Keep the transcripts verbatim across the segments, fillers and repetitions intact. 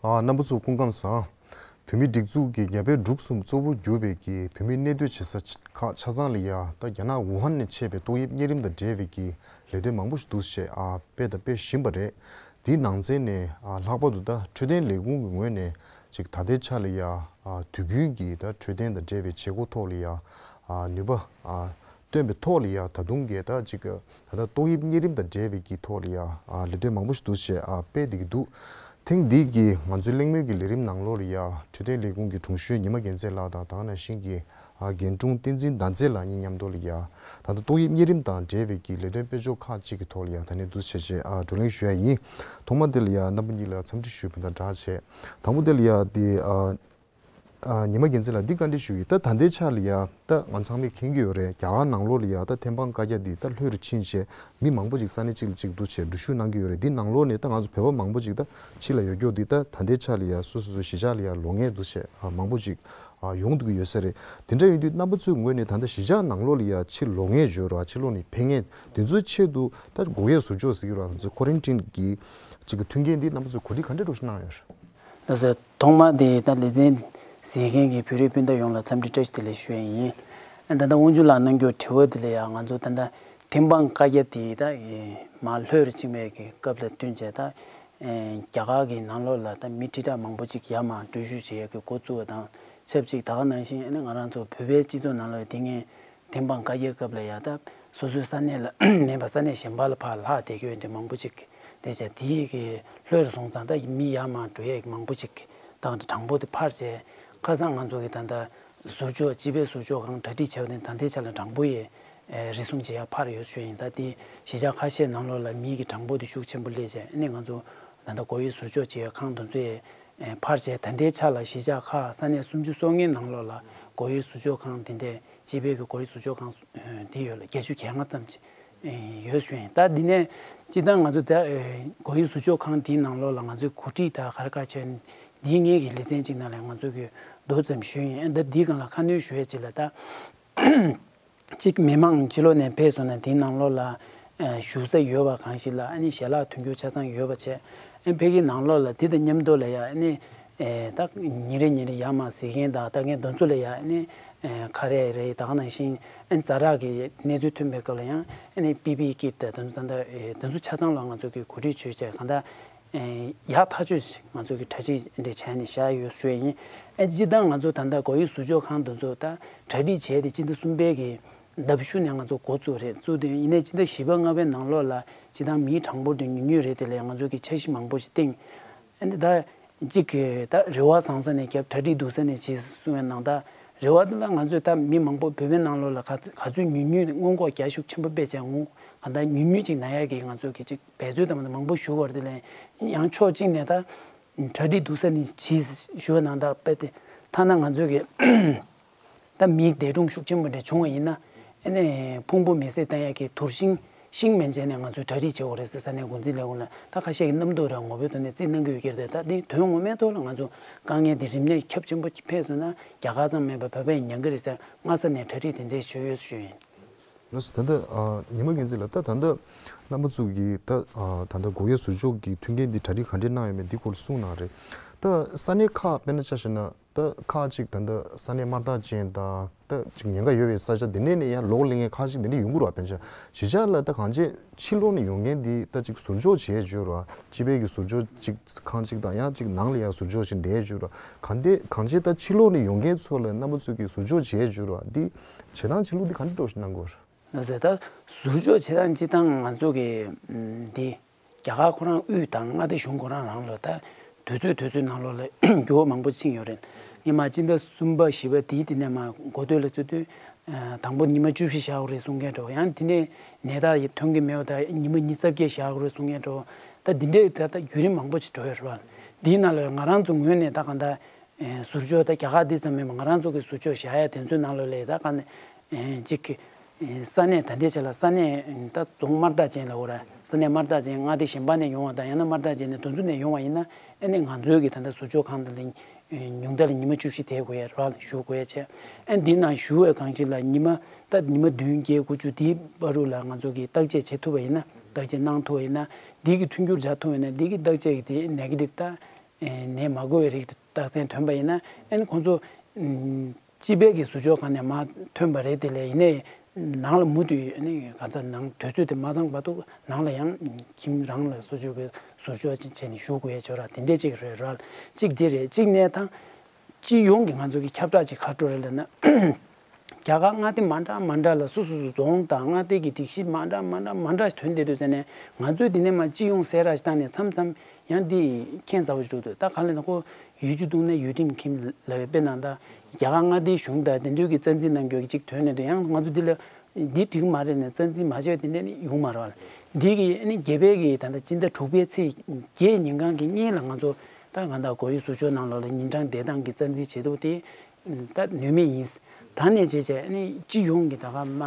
ཨ། རྣམ་པ་ཚོ་སྐུ་ཁམས་བཟང་། བོད་མིའི་སྒྲིག་འཛུགས་ཀྱི་རྒྱ་བལ་འབྲུག་གསུམ་གཙོ་བོར་གྱུར་པའི་གི་བོད་མིའི་གནས་སྡོད་བྱེད་ས་ཁག་ཆ་ཚང་ལ་ཡ། ད་རྒྱ་ནག་ཝུ་ཧན་ནས་མཆེད་པའི་ཏོག་དབྱིབས་གཉན་རིམས་དང་འབྲེལ་བའི་གི་ལས་དོན་མང་པོ་ཞིག་འདུག་སེ་ཨ་སྤེལ་དང་སྤེལ་བཞིན་པ་རེད། དེའི་ནང་ཚན་ནས་ཨ་ལྷག་པར་དུ་ད་འཕྲོད་བསྟེན་ལས་ཁུངས་ཀྱི་ངོས་ནས་ཅིག་ད་ལྟའི་ཆ་ལ་ཡ་ཨ་དུས་རྒྱུན་གྱི་ད་འཕྲོད་བསྟེན་དང་འབྲེལ་བའི་བྱེད་སྒོ་ཐོག་ལ་ཡ་ཨ་ནུས་པ་ཨ་བཏོན་པའི་ཐོག་ལ་ཡ། ད་དུང་གི་ད་ཅིག་ད་ལྟ་ཏོག་དབྱིབས་གཉན་རིམས་དང་འབྲེལ་བའི་གི་ཐོག་ལ་ཡ་ཨ་ལས་དོན་མང་པོ་ཞིག་འདུག་སེ་ཨ་སྤེལ་བསྡད་ཀྱི་འདུག། ཐེངས་འདིའི་གི་ང་ཚོའི་གླེང་མོལ་གྱི་ལས་རིམ་ནང་ལོགས་ལ་ཡ། འཕྲོད་བསྟེན་ལས་ཁུངས་ཀྱི་དྲུང་གཞོན་ཉི་མ་རྒྱལ་མཚན་ལགས་དང་། ད་ག་ནང་བཞིན་གྱི་ཨ་རྒན་དྲུང་བསྟན་འཛིན་ཟླ་མཛེས་ལགས་གཉིས་མཉམ་དུ་ལ་ཡ། ད་ལྟ་ཏོག་དབྱིབས་གཉན་རིམས་དང་འབྲེལ་བའི་གི་ལས་དོན་སྤེལ་ཕྱོགས་ཁག་ཅིག་གི་ཐོག་ལ་ཡ། ད་ནི་འདུག་སེ་བྱས་བྱས་ཨ་བགྲོ་གླེང་ཞུ་ཡ་ཡིན། ཐོག་མ་དེ་ལ་ཡ་རྣམ་པ་གཉིས་ལ་འཚམས་འདྲི་ཞུས་པ་དང་སྦྲགས་བྱས། དང་པོ་དེ་ལ་ཡ་དེ་ཨ། ཨ། ཉི་མ་རྒྱལ་མཚན་ལགས་འདི་བཀའ་འདྲི་ཞུ་གི། ད་ད་ལྟའི་ཆ་ལ་ཡ་ད་ང་ཚང་མས་མཁྱེན་གྱི་ཡོད་རེད། རྒྱ་གར་ནང་ལོགས་ལ་ཡ་ད་ཐེམ་སྤང་བཀའ་རྒྱ་འདི་ད་ལྷོད་རུ་ཕྱིན་བྱས་མི་མང་པོ་ཅིག་ས་གནས་གཅིག་ལ་གཅིག་འདུག་བྱས་འགྲུལ་བཞུད་གནང་གི་ཡོད་རེད། འདི་ནང་ལོགས་ནས་ད་ང་ཚོ་བོད་པ་མང་པོ་ཅིག་ད་ཕྱི་ལ་ཡོད་རྒྱུ་འདི་ད་ད་ལྟའི་ཆ་ལ་ཡ་སོ་སོ་སོ་གཞིས་ཆགས་ལ་ཡ་ལོག་མཁན་འདུག་བྱས་ཨ་མང་པོ་ཅིག་ཨ་ཡོང་འདུག་གི་ཡོད་ས་རེད། དེ་འདྲ་ཡིན་དུས་རྣམ་པ་ཚོའི་ངོས་ནས་ད་ལྟ་གཞིས་ཆགས་ནང་ལོགས་ལ་ཡ་ཕྱིར་ལོག་མཁན་ཡོད་རེད་བ། ཕྱིར་ལོག་ནས་ཕེབས་མཁན་དེ་ཚོའི་ཆེད་དུ་ད་སྒོ་དབྱེ་ཟུར་འཇོག་ཟེར་གྱི་རེད་བ། ང་ཚོ་ཁོ་རན་ཊིན་གྱི་ཅིག་གི་མཐུན་རྐྱེན་འདི་རྣམ་པ་ཚོས་གོ་སྒྲིག་ག་འདྲ་འདྲ་ཞིག་གནང་ཡོད་རེད། ལགས་སོ། ཐོག་མར་དེ་ད་ལེ་ཚན་གཟིགས་མཁན་གྱི་བོད་རིགས་སྤུན་ཟླ་ཡོངས་ལ་འཚམས་འདྲི་བཀྲ་ཤིས་བདེ་ལེགས་ཞུ་ཡ་ཡིན། ད་ལྟ་དབང་ཕྱུག་ལགས་གནང་རྒྱུ་དྲི་བ་དེ་ལ་ཡང་ང་ཚོ་ད་ལྟ་ཐེམ་སྤང་བཀའ་རྒྱ་དེ་ད་མར་ལྷོད་རུ་ཕྱིན་པའི་གི་སྐབས་ལ་བསྟུན་བྱས་ད་རྒྱ་གར་གྱི་ནང་ལོགས་ལ་ད་མི་ཁྲི་ཕྲག་མང་པོ་ཅིག་ཡར་མར་འགྲུལ་བཞུད་བྱེད་ཡ་གི་འགོ་བཙུགས་པ་དང་ཆབས་ཅིག་ད་ག་ནང་བཞིན་ཨ་ནི་ང་རང་ཚོ་བོད་པའི་སྤྱི་ཚོགས་ནང་ལ་དེ་སྔའི་ཐེམ་སྤང་བཀའ་རྒྱའི་སྐབས་ལ་ཡ་ད་སོ་སོའི་ས་གནས་ལ་མེད་པ་ས་གནས་གཞན་པ་ལ་ཕར་ལྷག་བསྡད་ཀྱི་ཡོད་དེ་མང་པོ་ཅིག་དེ་བྱས་དེ་ཡི་གི་ལྷོད་རུ་སོང་ཙང་ད་མི་ཡར་མར་འགྲོ་ཡས་མང་པོ་ཅིག་དང་གྲངས་འབོར་དེ་འཕར་བྱས། ཁ་སང་ང་ཚོ་གི་ད་ལྟ་ཟུར་འཇོག་སྤྱི་པའི་ཟུར་འཇོག་ཁང་གྲ་སྒྲིག་བྱས་པ་དེ་ད་ལྟའི་ཆ་ལ་གྲངས་འབོར་ཡས་རེ་ཟུང་བྱེད་ཡ་འཕར་ཡོད་ཞུ་ཡིན། ད་དེ་གཞིས་ཆགས་ཁ་ཤས་ནང་ལོགས་ལ་མི་གི་གྲངས་འབོར་དེ་ཤུགས་ཆེན་པོ་སླེབས་བྱས་ཨ་ནི་ང་ཚོ་ད་ལྟ་སྒོ་དབྱེ་ཟུར་འཇོག་བྱེད་ཡ་ཁང་དེ་ཚོ་ཡས་འཕར་བྱས་ད་ལྟའི་ཆ་ལ་གཞིས་ཆགས་ཁག་ས་གནས་སུམ་ཅུ་སོ་ལྔའི་ནང་ལོགས་ལ་སྒོ་དབྱེ་ཟུར་འཇོག་ཁང་དེ་འདྲས་སྤྱི་པའི་གི་སྒོ་དབྱེ་ཟུར་འཇོག་ཁང་དེ་ཡོད་ལ་བརྒྱད་ཅུ་གྱ་ལྔ་ཙམ་ཅིག་ཡོད་ཞུ་ཡིན། ད་འདི་ནས་སྤྱི་བཏང་ང་ཚོ་ད་སྒོ་དབྱེ་ཟུར་འཇོག་ཁང་དེའི་ནང་ལོགས་ལ་ང་ཚོའི་གོ་སྒྲིག་ད་ག་རེ་ག་བྱས་འདིའི་ངེད་ཀྱི་ལེ་ཚན་གཅིག་ནང་ལ་ང་ཚོ་གི་མདོ་ཙམ་ཞུས་ཡིན། ད་འདིའི་སྒང་ལ་ཁ་སྣོན་ཞུ་ཡས་ཅིག་ལ་ད། གཅིག་མི་མང་ཕྱི་ལོགས་ནས་ཕེབས་སོང་ན་དེའི་ནང་ལོགས་ལ་ཨ་བཞུགས་ས་ཡོད་པ་གང་ཞིག་ལ་ཨ་ནི་ཞལ་ལག་མཐུན་འགྱུར་ཆ་ཚང་ཡོད་པ་བྱས། ཨ་ཕ་གིའི་ནང་ལོགས་ལ་དེ་དང་མཉམ་དུ་ལ་ཡ་ཨ་ནི་ཨེ་ད་ཉིན་རེ་ཉིན་རེ་ཡར་མར་གཟིགས་མཁན་དང་ལྟ་མཁན་དེ་ཚོ་ལ་ཡ་ཨ་ནི་ཨེ་ཁ་རས་རེད། ད་ག་ནང་བཞིན་ཨ་ནི་ཛ་དྲག་གི་གནས་ཚུལ་ཐོན་པའི་སྐབས་ལ་ཡང་ཨ་ནི་པི་པི་ཨི་ཀིཊ་དང་དེ་ཚོ་ད་ལྟ་ཨེ་དེ་ཚོ་ཆ་ཚང་ལ་ང་ཚོ་གིས་གོ་སྒྲིག་བྱས་བྱས་གང་ལྟར། ཡག་ཐག་ཆོད་ཅིག་ང་ཚོ་གི་གྲ་སྒྲིག་འདྲ་བྱས་ནས་བཞག་ཡོད་ཞུ་ཡ་ཡིན། ཨ་སྤྱིར་བཏང་ང་ཚོ་ད་ལྟ་སྒོ་དབྱེ་ཟུར་འཇོག་ཁང་དེ་ཚོ་ད་གྲ་སྒྲིག་བྱས་ཏེ་སྤྱི་ཟླ་གསུམ་པའི་གི་ཟླ་བ་གཞུག་ནས་ང་ཚོ་འགོ་བཙུགས་རེད། བཙུགས་དུས་ཡིན་ནའི་སྤྱི་ཟླ་བཞི་པ་ལྔ་པའི་ནང་ལོགས་ལ་སྤྱིར་བཏང་མིའི་གྲངས་འབོར་དེ་ཉུང་ཉུང་རེད། དེ་ལས་ང་ཚོ་གི་འཆར་གཞི་མང་པོ་ཞིག་བཏིང་། ཨ་ནི་ད་གཅིག་གི་ད་རེ་བ་བཟང་ས་ནས་བརྒྱབ། གྲ་སྒྲིག་སྡུག་ས་ནས་བྱེད་གསུང་བའི་ནང་ད་རེ་བ་དེ་ལ་ང་ཚོས་ད་མི་མང་པོ་བོད་པའི་ནང་ལོགས་ལ་ག་ག་ཚོད་ཉུང་ཉུང་སྔོན་འགོག་རྒྱག་ཤུགས་ཆེན་པོ་སྤེལ་བྱས་ངོ་ག་ད་ཉུང་ཉུང་ཅིག་ན་ཡག་གི་ང་ཚོ་གི་ཅིག་འབད་རྩོལ་དང་མང་པོ་ཞུ་བར་དེ་ལས་ཡང་ཕྱོགས་གཅིག་ནས་ད་གྲ་སྒྲིག་སྡུག་ས་ནས་བྱེད་ཞུ་བ་ནང་ད་དཔེ་དེ་ཐ་ན་ང་ཚོ་གི་ད་མིའི་འདས་གྲོངས་ཤུགས་ཆེན་པོ་འདྲ་བྱུང་བ་ཡིན་ན་ཨ་ནི་ཕུང་པོ་མེ་བསྲེགས་བཏང་ཡག་གི་དུར་ཤིང་ཤིང་མན་ཆད་ནས་ང་ཚོས་གྲ་སྒྲིག་བྱེད་དགོས་རེད་ཟེར་ས་གནས་འགོ་འཛིན་ལས་ཁུངས་ལ་ད་ཁ་ཤས་ཀྱི་རྣམ་རྟོག་རང་ངོ་བོའི་ཐོག་ནས་རྩིས་གནང་གི་ཡོད་ཀྱི་རེད། ད་འདི་དོན་ངོ་མའི་ཐོག་ལ་ང་ཚོ་དཀའ་ངལ་འདི་རིམས་ནད་ཁྱབ་ཆེན་པོ་འཕེལ་སོང་ན་རྒྱ་གར་ཙམ་མིན་པར་བོད་པས་མྱང་གི་རེད་ཟེར་སྔ་ས་ནས་གྲ་སྒྲིག་དེ་འདྲས་བྱས་ཡོད་ཞུ་ཡིན། ལགས་སོ། ད་ལྟ་ཨ་ཉི་མ་རྒྱལ་མཚན་ལགས། ད་ད་ལྟ་རྣམ་པ་ཚོ་གིས་ད་ཨ་ད་ལྟ་སྒོ་དབྱེ་ཟུར་འཇོག་གི་མཐུན་རྐྱེན་འདི་གྲ་སྒྲིག་ག་འདྲས་གནང་ཡོད་མེད་འདི་སྐོར་ལ་གསུངས་གནང་རེད། ད་ས་གནས་ཁག་དཔེར་ན་ཆ་བཞག་ན་ད་ཁག་ཅིག་ད་ལྟ་ས་གནས་དམར་རྟགས་ཅན་དང་ད་ཅིག་ཉེན་ཁ་ཡོད་པའི་ས་ཆ་འདི་ནས་ནས་ཡང་ལོག་སླེབས་མཁན་ཁག་ཅིག་འདི་འདྲས་ཡོང་གི་རེད་བ། དཔེར་ན་ཆ་བཞག་གཞིས་ཆགས་ལ་ད་གང་ཅི་ཕྱི་ལོགས་ནས་ཡོང་མཁན་འདི་ད་ཅིག་ཟུར་འཇོག་བྱས་བརྗོད་རོགས། སྤྱི་པའི་གི་ཟུར་འཇོག་ཅིག་ཁང་ཅིག་དང་ཡང་ཅིག་ནང་ལ་ཡང་ཟུར་འཇོག་ཅིག་འདས་བརྗོད་རོགས། གང་དེ་གང་ཅི་ད་ཕྱི་ལོགས་ནས་ཡོང་མཁན་ཚོ་ལ་རྣམ་པ་ཚོས་ཀྱི་ཟུར་འཇོག་བྱས་བརྗོད་རོགས། འདི་བྱེད་སྟངས་བྱེད་ལུགས་འདི་ག་འདྲ་འདྲ་ཞིག་གནང་དགོས་རེད། ལགས་སོ། ད་ཟུར་འཇོག་བྱེད་སྟངས་སྤྱིར་བཏང་ང་ཚོ་གི་འདི་རྒྱ་གར་ཁོ་རང་དབུས་དང་མངའ་སྡེ་གཞུང་ཁོ་རང་རང་ལ་ད་དུས་ཚོད་དུས་ཚོད་ནང་ལོགས་ལ་འགྱུར་བ་མང་པོ་ཕྱིན་ཡོད་རེད། སྔོན་མ་སྤྱི་ཟླ་གསུམ་པ་བཞི་པ་དེའི་དེ་ནས་མར་འགོ་སྟོད་ལ་བརྩི་དུས། དང་པོ་ཉི་མ་བཅུ་བཞི་བཞག་དགོས་རེད་གསུང་མཁན་འདྲ་བོ། ཡང་དེ་ནས་ནད་རྟགས་ཐོན་གྱི་མེད་པ་དང་ཉི་མ་ཉི་ཤུ་རྩ་བརྒྱད་བཞག་དགོས་རེད་གསུང་མཁན་འདྲ་བོ། ད་འདི་འདྲའི་ད་ལྟ་བརྒྱུད་རིམ་མང་པོ་ཞིག་འགྲོ་ཡོད་རེད་བ། འདིའི་ནང་ལ་ང་རང་ཚོ་ངོས་ནས་ད་གང་ལྟར་ཟུར་འཇོག་ད་རྒྱ་གར་འདི་ཙམ་མིན་པར་ང་རང་ཚོ་གི་ཟུར་འཇོག་བཞག་ཡ་དེ་ཚོའི་ནང་ལོགས་ལ་ད་གང་ཅིག་ས་གནས་ད་ལྟའི་ཆ་ལ་ས་གནས་ད་རྫོང་དམར་རྟགས་ཅན་ལབ་དགོས་རེད། ས་གནས་དམར་རྟགས་ཅན་མངའ་སྡེ་གཞན་པ་ནས་ཡོང་བ་དང་ཡང་ན་དམར་རྟགས་ཅན་ནས་དེ་ཚོ་ནས་ཡོང་བ་ཡིན་ན་ཨ་ནི་ང་ཚོའི་གི་ད་ལྟ་ཟུར་འཇོག་ཁང་དེ་ལ་ཉུང་མཐའ་ལ་ཉི་མ་བཅུ་བཞི་བསྡད་དགོས་ཡ་ར་ལ་བཞུགས་དགོས་ཡ་བྱས། ཨ་འདི་ནང་བཞུགས་པའི་གང་ཅི་ལ་ཉི་མ་ད་ཉི་མ་བདུན་བརྒྱད་དགུ་བཅུ་འདིའི་བར་དུ་ལ་ང་ཚོ་གིས་བརྟག་དཔྱད་བྱེད་ཐུབ་པ་ཡིན་ན་བརྟག་དཔྱད་གནང་ཐུབ་པ་ཡིན་ན་འདི་གི་མཐུན་འགྱུར་བྱ་ཐུབ་པ་ཡིན་ན་འདི་གི་བརྟག་དཔྱད་ཀྱི་དེ་ནེ་གེ་ཊིབ་ད་ ནད་མ་འགོས་པའི་རིགས་དེ་རྟགས་མཚན་ཐོན་པ་ཡིན་ན། ཨ་ནི་ཁོང་ཚོ་སྤྱི་པའི་གི་ཟུར་འཇོག་ཁང་ནས་མར་ཐོན་པ་རེད། དེ་ལས་ཡིན་ནའི་ནང་ལ་མུ་མཐུད་ཨ་ནི་ག་ཚོད་ནང་དུས་ཚོད་དེ་མ་ཚང་བར་དུ་ནང་ལ་ཡང་ཁྱིམ་རང་ལ་སོ་སོ་གི་ཟུར་འཇོག་བྱས་ནས་བཞུགས་དགོས་ཡ་ཅིག་ཡོད་ར། དེ་འདྲས་ཅིག་རེད་ར། གཅིག་དེ་རེད། གཅིག་ནས་ད་སྤྱི་ཡོངས་ཀྱི་ང་ཚོ་གི་ཁྱབ་བསྒྲགས་ཅིག་ག་འགྲོ་རེད་ལབ་ན། རྒྱ་གར་མངའ་སྡེ་མ་འདྲ་མ་འདྲ་ལ་སོ་སོ་སོ་རྫོང་དང་མངའ་སྡེ་གི་སྒྲིག་གཞི་མ་འདྲ་མ་འདྲ་མ་འདྲ་ཐོན་བསྡད་དུས་ཙ་ནས། ང་ཚོས་འདི་ནས་མར་སྤྱི་ཡོངས་གསལ་བསྒྲགས་ཤིག་བཏང་ནས་མཚམས་མཚམས་ཡང་འདི་ཁྱད་མཚར་པོ་ཞིག་འདུག་ད་ག་ལ་ན་ཁོ་ཡུལ་གྱི་གདུང་ནས་ཡུལ་ཁྲིམས་ཁྱིམ་ལབ་པའི་དཔེ་ནང་ད་རྒྱ་གར་མངའ་སྡེའི་གཞུང་དང་དེ་འདྲ་གི་རྩ་འཛིན་གནང་རྒྱུ་གཅིག་ཐོན་ནས་འདུག་ཡང་ང་ཚོ་འདི་ལ་འདི་འགྲིག་མ་རེད་ནས་རྩ་འཛིན་མ་བྱས་པ་དེ་འདྲ་ནི་ཡོང་མ་རེད་བ། འདི་གི་ཨ་ནི་བརྒྱད་པའི་གི་ད་ལྟ་སྤྱི་ཟླ་དྲུག་པའི་ཚེས་བརྒྱད་ཉིན་གང་གི་གཉིས་ལ་ང་ཚོ་ད་གང་ལྟར་སྒོ་དབྱེ་ཟུར་འཇོག་ནང་ལོགས་ལ་ཉིན་གྲངས་བསྡད་སྟངས་ཀྱི་རྩ་འཛིན་བྱེད་ཐུབ་དེ་ད་ནུས་མེད་ཡིན། ད་ནས་བྱས་བྱས་ཨ་ནི་སྤྱི་ཡོངས་ཀྱི་ད་ག་མ་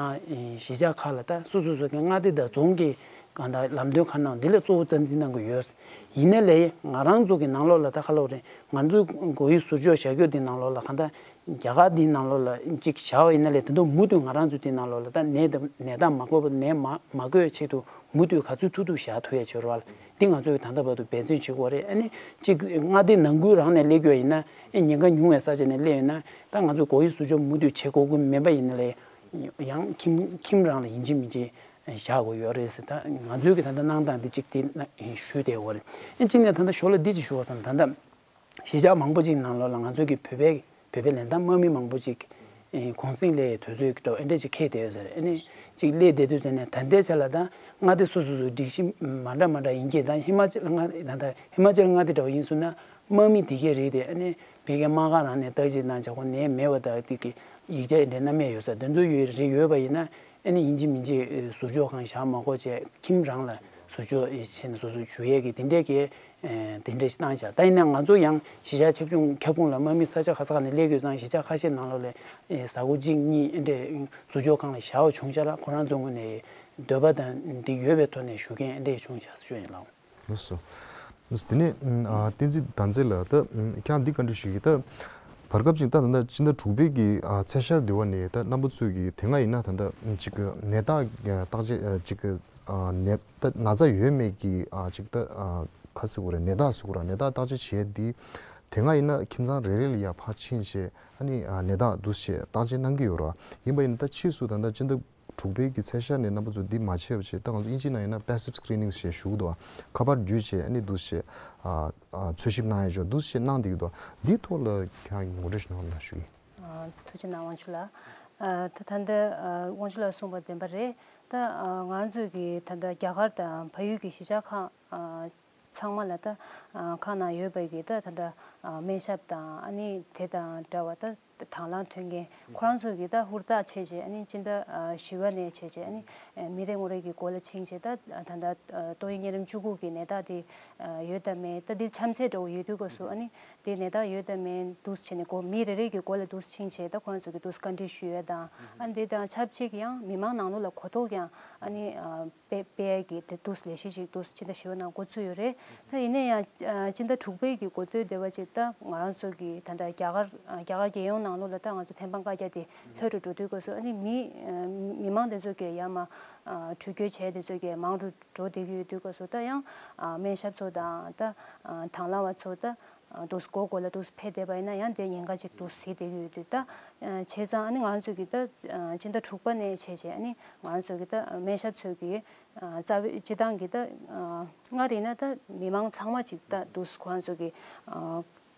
གཞིས་ཆགས་ཁག་ལ་ད་སོ་སོ་སོ་གི་མངའ་སྡེ་དང་རྫོང་གི་གང་ལྟར་ལམ་སྟོན་ག་གནང་འདི་ལ་གཙོ་བོ་རྩ་འཛིན་གནང་གི་ཡོད། ཡིན་ན་ལས་ང་རང་ཚོ་གི་ནང་ལོགས་ལ་ད་ག་ལབ་རེད། ང་ཚོའི་སྒོ་དབྱེ་ཟུར་འཇོག་བྱ་རྒྱུ་འདི་ནང་ལོགས་ལ་གང་ལྟར་རྒྱ་གར་འདིའི་ནང་ལོགས་ལ་གཅིག་བཞག་པ་ཡིན་ན་ལས་དེ་ཚོ་མུ་མཐུད་ང་རང་ཚོ་འདིའི་ནང་ལོགས་ལ་ད་ནད་དང་ནད་རྟགས་མ་འགོས་པ་ནད་མ་མ་འགོས་པའི་ཆེད་དུ་མུ་མཐུད་ག་ཚོད་ཐུབ་ཐུབ་བཞག་ཐུབ་ཡ་བྱེད་རོགས། འདི་ང་ཚོས་ད་ལྟ་བར་དུ་འབད་བརྩོན་བྱེད་དགོས་རེད། ཨ་ནི་གཅིག་མངའ་སྡེ་ནང་ཁུལ་རང་ནས་སླེབས་རྒྱུ་ཡིན་ན། ཨེ་ཉེན་ཁ་ཉུང་བའི་ས་ཆ་ནས་སླེབས་ཡོད་ན་ད་ང་ཚོས་སྒོ་དབྱེ་ཟུར་འཇོག་མུ་མཐུད་བྱེད་དགོས་ཀྱི་མེད་པ་ཡིན་ན་ལས་ཡང་ཁྱིམ་ཁྱིམ་རང་ལ་ཡིན་གཅིག་མིན་གཅིག་བཞག་དགོས་ཡོད་རེད་ཟེར། ད་ང་ཚོའི་གི་ད་ལྟ་གནང་སྟངས་འདི་གཅིག་དེ་ཞུས་བསྡད་ཡོད་རེད། ཨེ་གཅིག་ནས་ད་ལྟ་ཞོར་ལ་འདི་གཅིག་ཞུ་བ་བསམ། ད་ལྟ་གཞིས་ཆགས་མང་པོ་ཅིག་ནང་ལོགས་ལ་ང་ཚོའི་གི་བོད་པའི་བོད་པའི་ལེན་ཏང་དམག་མི་མང་པོ་ཅིག་ཨེ་གུང་གསེང་སླེབས་དུས་ཚོད་ཀྱི་འགྲོ་ཨེ་འདྲ་ཅིག་འཁེལ་བསྡད་ཡོད་ཟེར། ཨེ་ནས་ཅིག་སླེབས་བསྡད་དུས་ཟེར་ནས་ད་ལྟའི་ཆ་ལ་ད་མངའ་སྡེ་སོ་སོ་སོའི་སྒྲིག་གཞི་མ་འདྲ་མ་འདྲ་ཡིན་གྱི། ད་ཧི་མ་ཅལ་མངའ་ད་ལྟ་ཧི་མ་ཅལ་མངའ་སྡེ་འདྲ་བོ་ཡིན་སོང་ན་དམག་མི་དེ་གའི་རིགས་དེ་ཨ་ནི་བོད་ཀྱི་དམག་སྒར་རང་ནས་བརྟག་དཔྱད་གནང་བྱ་ཁོ་ནས་མེད་པ་དང་དེ་གི་ཡིག་ཆ་ཨེ་འདྲའི་སྣ་མེད་ཡོད་ས་དེ་ཚོ་ཡོད་རེད། ཡོད་པ་ཡིན་ན་ཨ་ནི་ཡིན་གཅིག་མིན་གཅིག་ཟུར་འཇོག་ཁང་བཞག་མ་དགོས་བྱས་ཁྱིམ་རང་ལ་ཟུར་འཇོག་བྱས་ནས་སོ་སོ་བཞུགས་ཡས་ཀྱི་དེ་འདྲའི་གི་དེ་འདྲ་ཞིག་བཏང་བཞག་ད་ཡིན་ན་ང་ཚོ་ཡང་གཞིས་ཆགས་ཁྱབ་ཁོངས་ཁྱབ་ཁོངས་ལ་དམག་མི་ས་ཆ་ག་ས་ག་ནས་སླེབས་ཡོད་ཙང་གཞིས་ཆགས་ཁ་ཤས་ནང་ལོགས་ལ་ཨེ་ཟ་སྒོ་གཅིག་གཉིས་ཨེ་འདྲས་ཟུར་འཇོག་ཁང་ལ་བཞག་པ་བྱུང་ཤག་ལ་ཁོ་རང་ཚོའི་ངོས་ནས་འདོད་པ་དང་འདི་ཡོད་པའི་ཐོག་ནས་ཞུ་མཁན་ཨེ་འདྲས་བྱུང་ཤག་ཞུ་ཡིན་ལགས། ལགས་སོ། དེ་ནས་ཨ་བསྟན་འཛིན་དར་རྩེ་ལགས་ད་ཁྱེད་རང་འདི་བཀའ་འདྲི་ཞུ་གི་ད་བར་སྐབས་ཅིག་ད་ད་ལྟ་སྤྱི་ཟླ་དྲུག་པའི་གི་ཨ་ཚེས་ཤར་དེ་བ་ནས་ད་རྣམ་པ་ཚོས་གི་དེ་སྔ་ཡིན་ན་ད་ལྟ་ཅིག་གི་ནད་རྟགས་བརྟག་དཔྱད་ཅིག་གི་ཨ་ནད་ད་ན་ཚ་ཡོད་མེད་ཀྱི་ཨ་ཅིག་ད་ཨ་ཁ་ཟེར་དགོས་རེད། ནད་རྟགས་ཟེར་དགོས་རེད། ནད་རྟགས་བརྟག་དཔྱད་བྱས་དེ་དེ་སྔ་ཡིན་ན་ཁྱིམ་ཚང་རེ་རེ་ལ་ཡར་ཕར་ཕྱིན་བྱས་ཨ་ནི་ཨ་ནད་རྟགས་འདུག་སེ་བརྟག་དཔྱད་གནང་གི་ཡོད་རེད། ཡིན་པ་ཡིན་ན་ད་ཕྱིས་སུ་ད་ལྟ་སྤྱི་ཟླ་དྲུག་པའི་གི་ཚེས་ཤར་ནས་རྣམ་པ་ཚོ་འདི་མ་བྱས་པ་བྱས་ད་ང་ཚོ་དབྱིན་ཇི་ནང་ཡིན་ན་passive screening ཞེས་ཞུ་གི་འདུག་ཁ་པར་བརྒྱུད་བྱས་ཨ་ནི་འདུག་སེ་ཨ་ཨ་འཚོལ་ཞིབ་གནང་ཡ་ཅིག་འདུག་སེ་གནང་བསྡད་ཀྱི་འདུག་འདིའི་ཐོག་ལ་ཁྱེད་རང་གི་ངོ་སྤྲོད་ཞིག་གནང་རོགས་གནང་ཞུ་གི་ཡིན། ཨ་ཐུགས་རྗེ་གནང་དབང་ཕྱུག་ལགས། ཨ་ད་ད་ལྟ་ཨ་དབང་ཕྱུག་ལགས་གསུངས་པ་བདེན་པ་རེད། ད་ཨ་ང་རང་ཚོས་ཀྱི་ད་ལྟ་རྒྱ་གར་དང་བལ་ཡུལ་གྱི་གཞིས་ཆགས་ཁག་ཨ་ཚང་མ་ལ་ད་ཨ་ཁག་ནང་ཡོད་པའི་གི་ད་ད་ལྟ་ཨ་སྨན་ཞབས་དང་ཨ་ནི་དེ་དང་འདྲ་བ་ད་དང་བླངས་མཐུན་རྐྱེན་ཁོ་རང་ཚོ་གི་ད་ཧུར་ཐག་བྱས་བྱས་ཨ་ནི་སྤྱི་ཟླ་ཨ་བཞི་པ་ནས་བྱས་བྱས་ཨ་ནི་ཨ་མི་རེ་ངོ་རེ་གི་མགོ་ལ་ཕྱིན་བྱས་ད་ད་ལྟ་ཨ་ཏོག་དབྱིབས་གཉན་རིམས་བཅུ་དགུ་གི་ནད་རྟགས་དེ་ཨ་ཡོད་དམ་མེད་ད་འདི་ཆམ་ཚད་འདྲ་བོ་ཡོད་དུས་སྐབས་སུ་ཨ་ནི་དེ་ནད་རྟགས་ཡོད་དམ་མེད་འདུག་བྱས་ནས་མགོ་མི་རེ་རེ་གི་མགོ་ལ་འདུག་ཕྱིན་བྱས་ད་ཁོ་རང་ཚོ་གི་འདུག་བཀའ་འདྲི་ཞུ་ཡ་དང་ཨ་ནི་དེ་དང་ཆབས་ཅིག་ཡང་མི་མང་ནང་ལོགས་ལ་གོ་རྟོགས་ཀྱང་ཨ་ནི་ཨ། སྤེལ་སྤེལ་གྱི་དེ་འདུག་ལས་གཞི་ཞིག་འདུག་སྤྱི་ཟླ་བཞི་པ་ནང་འགོ་བཙུགས་ཡོད་རེད། ད་ཡིན་ན་ཡང་ཨ་སྤྱི་ཟླ་དྲུག་པའི་གི་འགོ་སྟོད་དེ་བ་ཅིག་ད་ང་རང་ཚོ་གི་ད་ལྟ་རྒྱ་གར་རྒྱ་གར་རྒྱལ་ཡོངས་ནང་ལོགས་ལ་ད་ང་ཚོ་ཐེམ་སྤང་བཀའ་རྒྱ་དེ་ལྷོད་འགྲོ་འགྲོ་དུས་སྐབས་སུ་ཨ་ནི་མི་མི་མང་དེ་ཚོ་གི་ཡར་མར་འགྲུལ་སྐྱོད་བྱས་དེ་ཚོ་གི་མང་རུ་འགྲོ་བསྡད་ཀྱི་ཡོད་དུས་སྐབས་སུ་ད་ཡང་སྨན་ཞབས་ཚོ་དང་ད་དང་བླངས་པ་ཚོ་ད། འདུག་སྒོ་སྒོ་ལ་འདུག་ཕེབས་བསྡད་པ་ཡིན་ན་ཡང་དེ་ཉེན་ཁ་ཅིག་འདུག་ཟེར་བསྡད་ཀྱི་ཡོད་དུས་ད། བྱས་ཙང་ཨ་ནི་ང་རང་ཚོ་གི་ད་སྤྱི་ཟླ་དྲུག་པ་ནས་བྱས་བྱས་ཨ་ནི་ང་རང་ཚོ་གི་ད་སྨན་ཞབས་ཚོས་ཀྱི་རྩ་བའི་སྤྱི་བཏང་གི་ད་སྔར་ཡིན་ན་ད་མི་མང་ཚང་མ་ཅིག་ད་འདུག་ཁོ་རང་ཚོ་གི་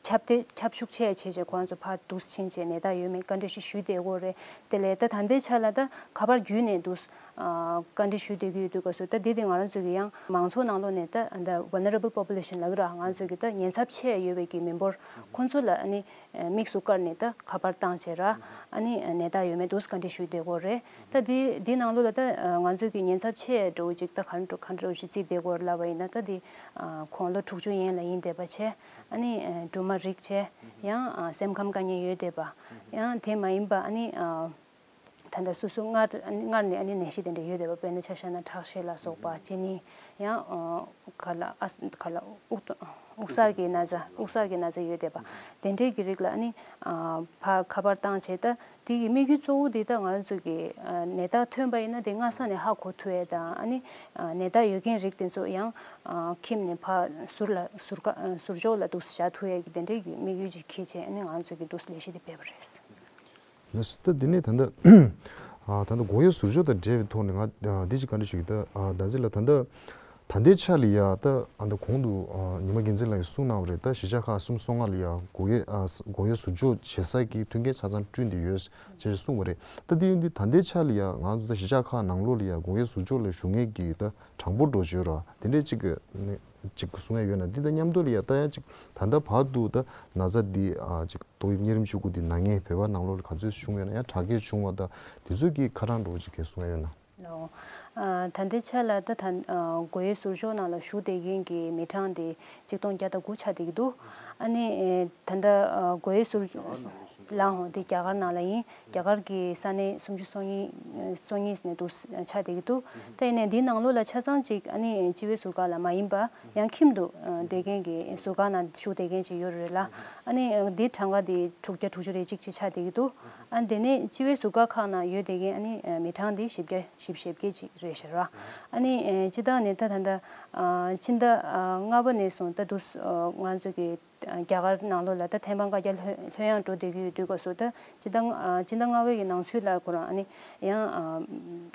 ཁྱབ་གདལ་ཁྱབ་ཤུགས་ཆེ་བྱས་བྱས་ཁོ་རང་ཚོ་ཕར་འདུག་ཕྱིན་བྱས་ནད་རྟགས་ཡོད་མེད་བཀའ་འདྲི་ཞིག་ཞུས་བསྡད་ཀྱི་ཡོད་རེད། དེ་ལས་ད་ད་ལྟའི་ཆ་ལ་ད་ཁ་པར་བརྒྱུད་ནས་འདུག་ཨ་བཀའ་འདྲི་ཞུས་བསྡད་ཀྱི་ཡོད་དུས་སྐབས་སུ་ད་འདི་འདི་ང་རང་ཚོ་གི་ཡང་མང་ཚོགས་ནང་ལོགས་ནས་ད་ད་vulnerable population ལབ་ཀྱི་ར་ང་ཚོ་གི་ད་ཉེན་ཚབས་ཆེ་ཡོད་པའི་གི་མི་འབོར་ཁོང་ཚོ་ལ་ཨ་ནི་དམིགས་སུ་བཀར་ནས་ད་ཁ་པར་བཏང་བྱས་ར་ཨ་ནི་ནད་རྟགས་ཡོད་མེད་འདུག་བཀའ་འདྲི་ཞུས་བསྡད་ཀྱི་ཡོད་རེད། ད་འདི་འདི་ནང་ལོགས་ལ་ད་ང་ཚོ་གི་ཉེན་ཚབས་ཆེ་འགྲོ་ཅིག་ད་ག་འགྲོ་ག་འགྲོ་ཞིག་བརྩིས་བསྡད་ཀྱི་ཡོད་ལབ་པ་ཡིན་ན་ད་འདི་ཁོང་ལོ་དྲུག་ཅུ་ཡན་ལ་ཡིན་བསྡད་པ་བྱས་ཨ་ནི་སྦྲུམ་མ་རིགས་བྱས་ཡང་སེམས་ཁམས་དཀའ་ངལ་ཡོད་བསྡད་པ་ཡང་དེ་མ་ཡིན་པ་ཨ་ནི། ད་ལྟ་སོ་སོ་སྔར་སྔར་ནས་ཨ་ནི་ནད་གཞི་དེ་འདྲ་ཡོད་བསྡད་པ་དཔེར་ན་ཆ་བཞག་ན་ཁྲག་ཤེད་ལ་སོགས་པ་གཅིན་སྙི་ ཡང་ག་ལ་ཨ་ག་ལ་དབུགས་དབུགས་གསར་གྱི་ན་ཚ། དབུགས་གསར་གྱི་ན་ཚ་ཡོད་བསྡད་པ་དེ་འདྲའི་གི་རིགས་ལ་ཨ་ནི་ཕར་ཁ་པར་བཏང་བྱས། ད་དེ་གི་དམིགས་ཡུལ་གཙོ་བོ་དེ་ད་ང་རང་ཚོ་གི་ནད་རྟགས་ཐོན་པ་ཡིན་ན་དེ་སྔ་ས་ནས་ཧ་གོ་ཐུབ་ཡས་དང་། ཨ་ནི་ནད་རྟགས་ཡོད་མཁན་རིགས་དེ་ཚོ་ཡང་ཁྱིམ་ནས་ཕར་ཟུར་ལ་ཟུར་ཀ་ཟུར་འཇོག་ལ་འདུག་སེ་བཞག་ཐུབ་ཡས་ཀྱི་དེ་འདྲའི་གི་དམིགས་ཡུལ་ཅིག་འཁྱེར་བྱས། ཨ་ནི་ང་རང་ཚོ་གི་འདུག་སེ་ལས་གཞི་དེ་སྤེལ་བ་རེད། ལགས་སོ། ད་འདི་ནས་ད་ལྟ་ཨ་ད་ལྟ་སྒོ་དབྱེ་ཟུར་འཇོག་དང་འབྲེལ་བའི་ཐོག་ནས་ང་ཨ་འདི་ཅིག་བཀའ་འདྲི་ཞུ་གི། ད་ཨ་ད་ཟེར་ལ་ད་ལྟ་ད་ལྟའི་ཆ་ལ་ཡ་ད་ཨ་ད་གོང་དུ་ཨ་ཉི་མ་རྒྱལ་མཚན་ལགས་ཀྱིས་གསུངས་གནང་བ་རེད། ད་གཞིས་ཆགས་ཁག་སུམ་ཅུ་སོ་ལྔ་ལ་ཡ་སྒོ་དབྱེ་ཨ་སྒོ་དབྱེ་ཟུར་འཇོག་བྱེད་ས་ཀྱི་མཐུན་རྐྱེན་ཆ་ཚང་བསྐྲུན་བསྡད་ཡོད་ཅེས་གསུངས་པ་རེད། ད་དེ་ཡིན་དུས་ད་ལྟའི་ཆ་ལ་ཡ་ང་ཚོ་ད་གཞིས་ཆགས་ཁག་ནང་ལོགས་ལ་ཡ་སྒོ་དབྱེ་ཟུར་འཇོག་ལ་ཞུགས་མཁན་གྱི་ད་གྲངས་འབོར་འགྲོ་བཞིན་ཡོད་ར། དེ་འདྲས་ཅིག་གི་ཅིག་གསུང་ཡ་ཡོད་ན། འདི་དང་མཉམ་དུ་ལ་ཡ་ད་ཡང་ཅིག་ད་ལྟ་བར་དུ་ད་ན་ཚ་འདི་ཨ་ཅིག་ཏོག་དབྱིབས་གཉན་རིམས་བཅུ་དགུ་འདི་ན་མཁན་བོད་པ་ནང་ལོགས་ལ་ག་ཚོད་བྱུང་ཡོད་ན། ཡང་དྲག་སྐྱེད་བྱུང་བ་དང་དེ་ཚོ་གི་ཁ་གྲངས་འདྲ་བོ་ཅིག་གི་གསུང་ཡ་ཡོད་ན། ལོ། ཨ་ད་ལྟའི་ཆ་ལ་ད་ད་ཨ་སྒོ་དབྱེ་ཟུར་འཇོག་ནང་ལ་ཞུགས་བསྡད་མཁན་གྱི་མི་གྲངས་དེ་ཆིག་སྟོང་བརྒྱ་དང་དགུ་ཆགས་བསྡད་ཀྱི་འདུག་ཨ་ནི་ཨེ་ད་ལྟ་ཨ་སྒོ་དབྱེ་ཟུར་ལའང་དེ་རྒྱ་གར་ནང་ལ་ཡིན། རྒྱ་གར་གྱི་ས་གནས་སུམ་ཅུ་སོ་གཉིས་སོ་གཉིས་ནས་འདུག་ཆགས་བསྡད་ཀྱི་འདུག་ད་ཡིན་ནའི་འདིའི་ནང་ལོགས་ལ་ཆ་ཚང་ཅིག་ཨ་ནི་སྤྱི་པའི་ཟུར་བཀག་ལ་མ་ཡིན་པ་ཡང་ཁྱིམ་དུ་ཨ་བསྡད་མཁན་གྱི་ཟུར་བཀག་ནང་བཞུགས་བསྡད་མཁན་ཅིག་ཡོད་རེད་ལ། ཨ་ནི་འདིའི་གྲངས་ཀ་དེ་དྲུག་བརྒྱ་དྲུག་ཅུ་རེ་གཅིག་ཅིག་ཆགས་བསྡད་ཀྱི་འདུག་ཨ་དེ་ནས་སྤྱི་པའི་ཟུར་བཀག་ཁག་ནང་ཡོད་བསྡད་མཁན་ཨ་ནི་མི་གྲངས་དེ་བཞི་བརྒྱ་བཞི་བཅུ་ཞེ་བརྒྱད་ཅིག་རེད་ཤག་ར། ཨ་ནི་སྤྱིར་བཏང་ནས་ད་ད་ལྟ་ཕྱི་ཟླ་ལྔ་པ་ནས་བཟུང་ད་དུ་ང་ཚོ་གི་རྒྱ་གར་ནང་ལོགས་ལ་ད་ཐེམ་སྤང་བཀའ་རྒྱ་ལྷོད་ལྷོད་ཡངས་འགྲོ་བསྡད་ཀྱི་ཡོད་དུས་སྐབས་སུ། ད་སྤྱི་ཟླ་ལྔ་སྤྱི་ཟླ་ལྔ་པའི་གི་ནང་ཚུད་ལ་ཁོ་རང་ཨ་ནི་ཡང་